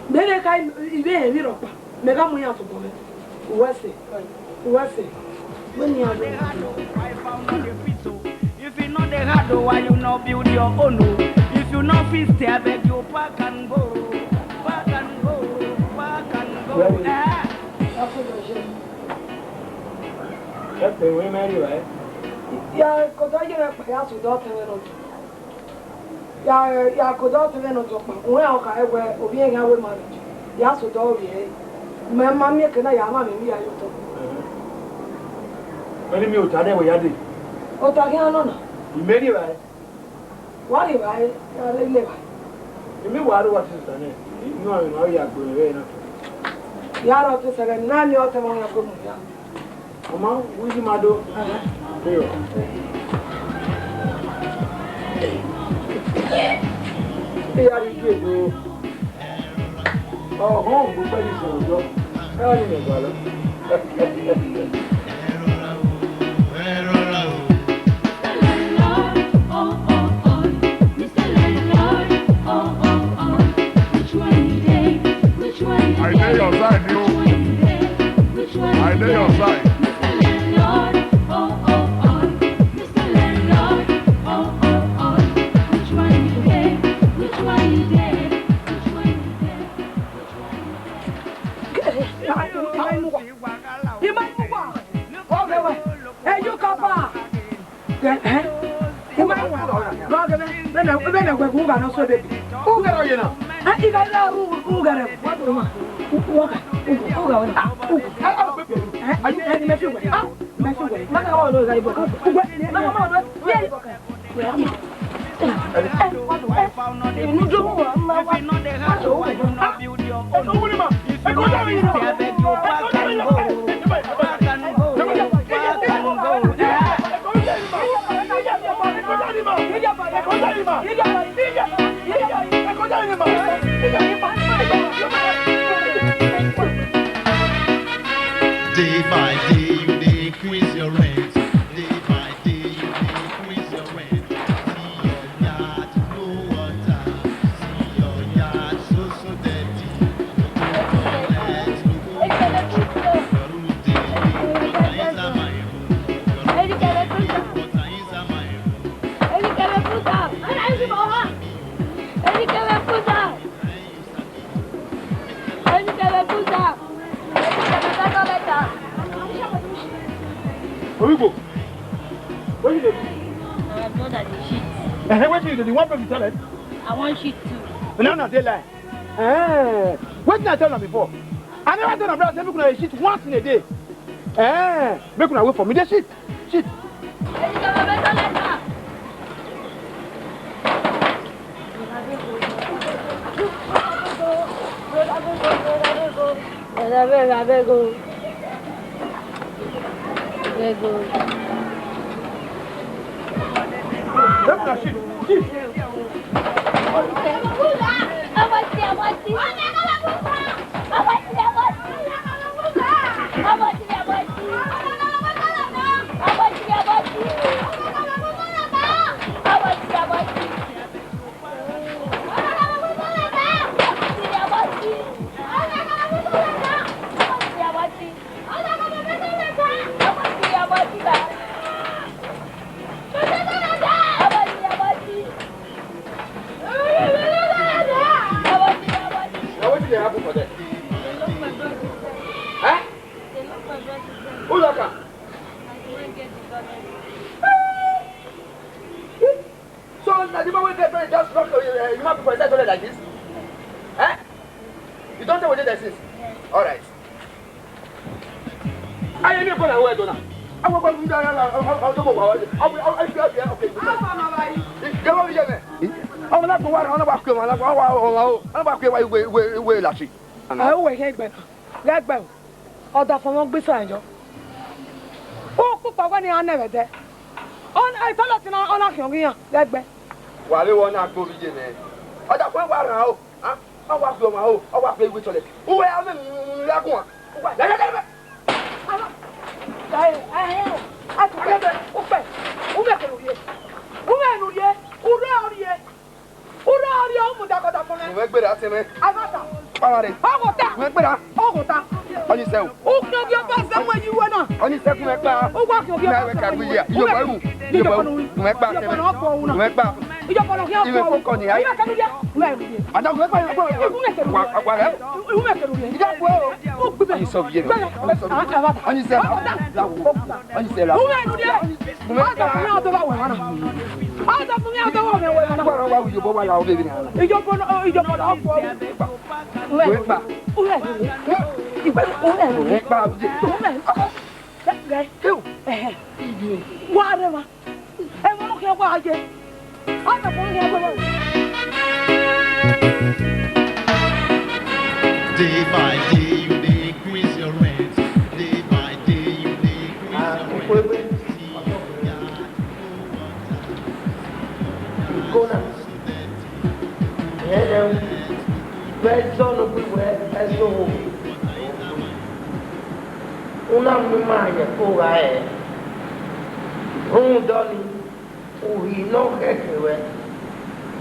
Mẹ rhe ka ivbi ẹmwẹ rhọkpa, mẹ gha mu iran tobọ mwẹ. Uwẹ sẹ, uwẹ sẹ, wẹ ne iran rre. If you know the hard, why you not build your own? Oh? If you not fit, stay, I beg you, pack and go, pack and go, pack and go. Eh? Ẹkpẹn wẹ mẹ rri evbare. Ya kota ye mwẹ kpa ya sẹ odẹ ọtẹn mwẹ nọ. Ya, ya kota ọtẹn mwẹ nọ ọkpa. Uwẹ ọkha ẹwẹ ovbi ẹre gha wẹ marriage. Ya sẹ odẹ ọvbiẹ ẹre. Mẹ ma miẹn eke na ya ma mẹ ivbi ya ye otọ. Ẹhẹn. Wẹ ne I miẹn ota nẹ wẹ ya dee. Ota khian nọ na. I mẹ rri evbare. Wa rri evbare, ya rre ile evbare. I miẹn wa rre owa te sẹ ota nẹ. I miẹn ọmwa vbe ne ọ ya gbe mwẹ vbe ẹre na. Ya rre ọtẹn sẹ ẹghẹ ne I na miẹn ọtẹn mwẹ ya gbe mu hia. Ọma, wẹ iye ima do. Ẹhẹn. Iyo. Iya rre iye do. Ọhọn, gbogbo ẹre sẹ odọ. Ẹ wá ní mẹ gualọ. I dey your side, yo. I dey your side. Ima imuwa. Ọghe wẹ. Eyo kapa. Ẹ, ẹ. Ima imuwa. Rọ ghe vbe, vbene, vbene wẹ ghe ugha nọ so dede. Ugha rọ ye na. Ẹ, igha igha ru, ugha rẹ. Wa do ma. Ugha, ugha, ugha wẹ na. Ugha. Ẹ, ẹ, ẹ, ẹ, mẹ fi wẹ. Ah, mẹ fi wẹ. Ma ka wa do igha ibọ. Ugha, ma ka wa do. Day by day, you dey increase your rent. Day by day, you dey increase your rent. See your yard, no water. See your yard, so, so dirty. No go toilet, no go bathroom. Your room dey leak, water enter my room. Your room dey leak, water enter my room. Origbo, what you dey do? My brother dey shit. Eh, wetin you dey do? You wan pay for toilet? I wan shit too. Una, una dey lie. Eh, wetin I tell una before? I never tell una brother say make una dey shit once in a day. Eh, make una wait for me. Dey shit. Shit. Brother, abeg, abeg o. Abeg o. Make una shit. Shit. So na the man wey get brain just knock uh, uh, human being for inside toilet like this? Eh? You don tell wetin dem since? All right. Aye mi ko na we do na. Awo ko nda ya la o to mo wa. Awo awo awo awo okay. Afa ma ba yi. Ke wo ye me. Ọmọ na ko wa, ọmọ na wa ko ma na wa wa wa o. Ọmọ na wa ko wa iwe iwe iwe la si. Awo we he gbe na. Ghe gbe o. Ọdafẹn mwẹ ọ gbe isan yọ. Ukpukpa wẹ ne iran nẹ vbe ẹdẹ. Ọ na, toilet na, ọ na khian ọghe iran vbe ẹgbẹ. Wa vbe wẹ ọ na gbe ovbi ye mwẹ. Ọdafẹn wa rhan o. A, ọ wa gbe ọmwa o, ọ wa gbe iwe toilet. Uwẹ a vbe mu ya guan. Uwẹ, ya, ya, ya, ya. Ukpẹ, ukpẹ, umẹ kẹrẹ urrie. Umẹ ne urrie, urre ọ rrie. Urre ọ rrie, u mudia gọdọ fọn mwẹ. Uwẹ gbera tẹmẹ. Agọta. Paware. Ọghọta. Uwẹ gbera. Ọghọta. Ọni sẹ o. Ukpẹ ovbi ọba zẹ mu eyi wẹ na. Ọni sẹ kun mẹ kpa. Uwa kẹ ovbi ọba zẹ mu eyi wẹ. Iyo ba ru. Iyo ba ru. Uwẹ kpa tẹmẹ. Uwẹ kpa. Iyo ba ru. Iwe ko kọ ni aye. Uwẹ kẹnu ya. Uwẹ kẹnu ya. Ada uwẹ kpa. Uwẹ kẹnu ya. Wa wa rẹ. Uwẹ kẹnu ya. Ida ko o. Ọni sẹ ovbi ye. Ọni sẹ. Ọni sẹ la. Uwẹ kẹnu ya. Ọdọ fun mi, ọdọ fun mi, ọdọ fun mi. Wa ra wa wi yobo wa la o bebe na. Ijobo no, ijobo no, ọkọ. Wẹ gba. Uwẹ. Iwe, uwẹ. Wẹ gba. Uwẹ. Gẹ. Ew. Ẹhẹ. Wa rẹ wa. Ẹ mọ kẹ wa ye. Ọdọ fun mi, ọdọ fun mi. Day by day, you dey increase your rent. Day by day, you dey increase your rent. Ikona. Ẹdẹ vbe ẹzọ ne ọ gbe wẹ ẹzọ oho. Una mu ima ye ko gha ẹe. Rhunmwuda ọnii, uhi ne ọ khẹke ruẹ,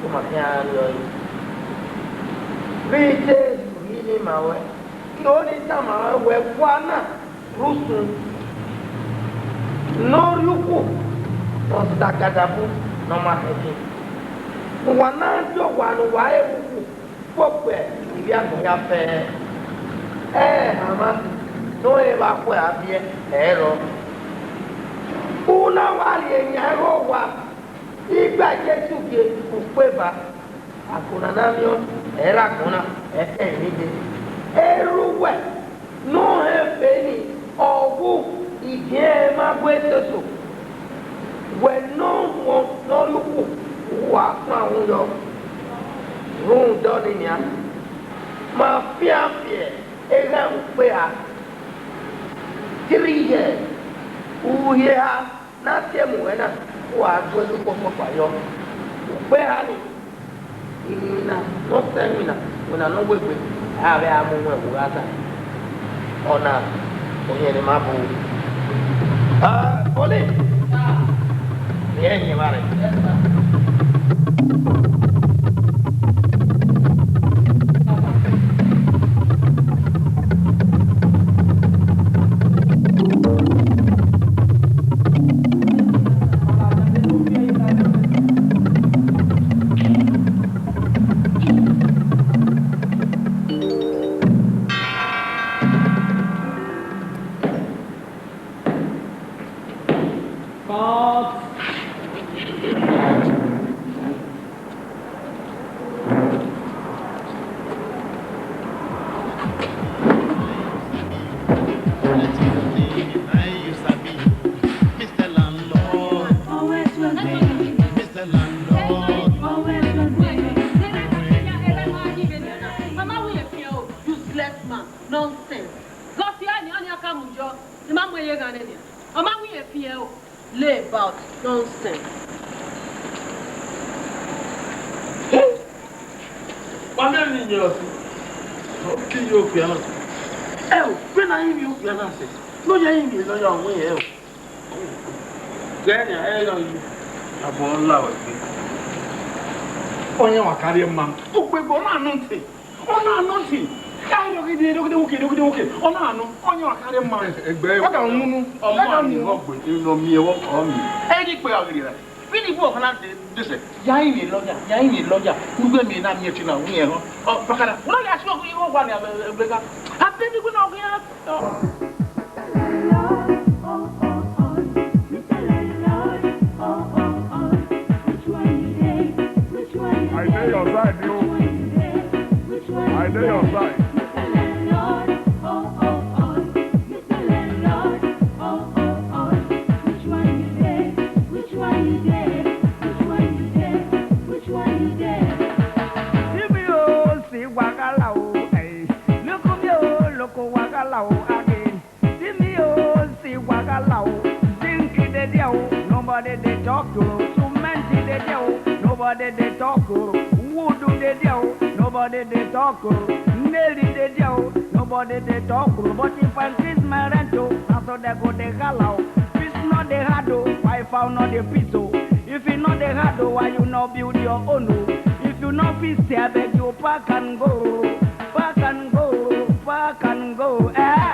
u ma khian rriọ ẹre. Vbe I te rhie uhi nii ma ruẹ, I ho ne I tama ruẹ wẹẹ, wa na rre usun ne ọ rrie ukhu ne ọ sẹ agadabu ne ọ ma khẹke. Uwa na die owa ne uwa re vbe ukhu, kpokpe ivbi agbọn hia fẹẹrẹ. Ẹ hanmwa ne ọ rẹn vbe akhuẹ a biẹ, ẹ i rrọọ. U na wa rhie yan igho owa, igba Jesu gie ukpeba. Agbọn na na miẹn ọẹn, ẹ i rre agbọn na, ẹ i kẹ emwi dee. Erha uwẹ ne ọ họn ẹfe nii, ọ wu igiẹn ma gu ẹsoso. Wẹ ne ọ huọn ne ọ rrie ukhu, wa kpan uhunmwu yọ. Rhunmwuda ọnii nian, ma fian fiẹ eghan ukpera. Three years, u rhie eha. Ne a tie mu wẹ na, u gha gu ẹdẹ ukpọkpọkpa yọ. Ukpẹ eha nii, iwinna ne ọ sẹ iwinna, iwinna ne ọ wegbe, a vbe a mu wẹ vbe u gha ta. Ọna, ohiẹn ne ma bu. Ah, police! Rhie ẹre hin evba rre. Mama, we are here, oh, useless man. Nonsense. Gọsi ọni, ọni a ka mu yọ. I ma mu ẹre gha nẹ nia. Ọ ma wẹ irẹn fi ẹre o. Lay about nonsense. Wa miẹn emwi ne I yọ sẹ. Ọ ke ye okpia na. Ẹ o, vbene a rinmwian okpia na sẹ, ne ọ ya rinmwian ne ọ ya wẹ ẹre o. Ghẹ nian, ẹ yọ yi. Abọ la wẹ gbe. Ọyẹn wa ka rhie ma. Ugbegbe ọ na nọ te. Ọ na nọ te. Ka rhie ogidi, ogidi, ogidi, ogidi. Ọ na nọ. Ọyẹn wa ka rhie ma. Egbe. Ọ ka wunu. Ọmọ ni wọ gbe, no mi wọ kọ mi. Ẹ ni pe ogidi ra. Vbene igho ọkhan na de, de sẹ. Ya rinmwian lọya, ya rinmwian lọya. Ughe mi na miẹn ti na wi ẹn họn. Ọ, bakara. Wẹ ya si igho wa ni a be ga. A be ni igho na ọ ghi ya. Ọ. Stay on side. Give me, oh, see, wagala, oh, hey. Look me, oh, look, oh, wagala, oh, again. See me, oh, see, wagala, oh. Zinc dey there, oh, nobody dey talk, oh. Cement dey there, oh, nobody dey talk, oh. Wood dey there, oh, nobody dey talk, oh. Nail dey there, oh, nobody dey talk, oh. But if I increase my rent, oh, na so they go dey holla, oh. Peace no dey hard, oh, why fowl no dey piss, oh? If e no dey hard, oh, why you no build your own, oh? If you no fit stay, I beg you, pack and go, pack and go, pack and go, eh?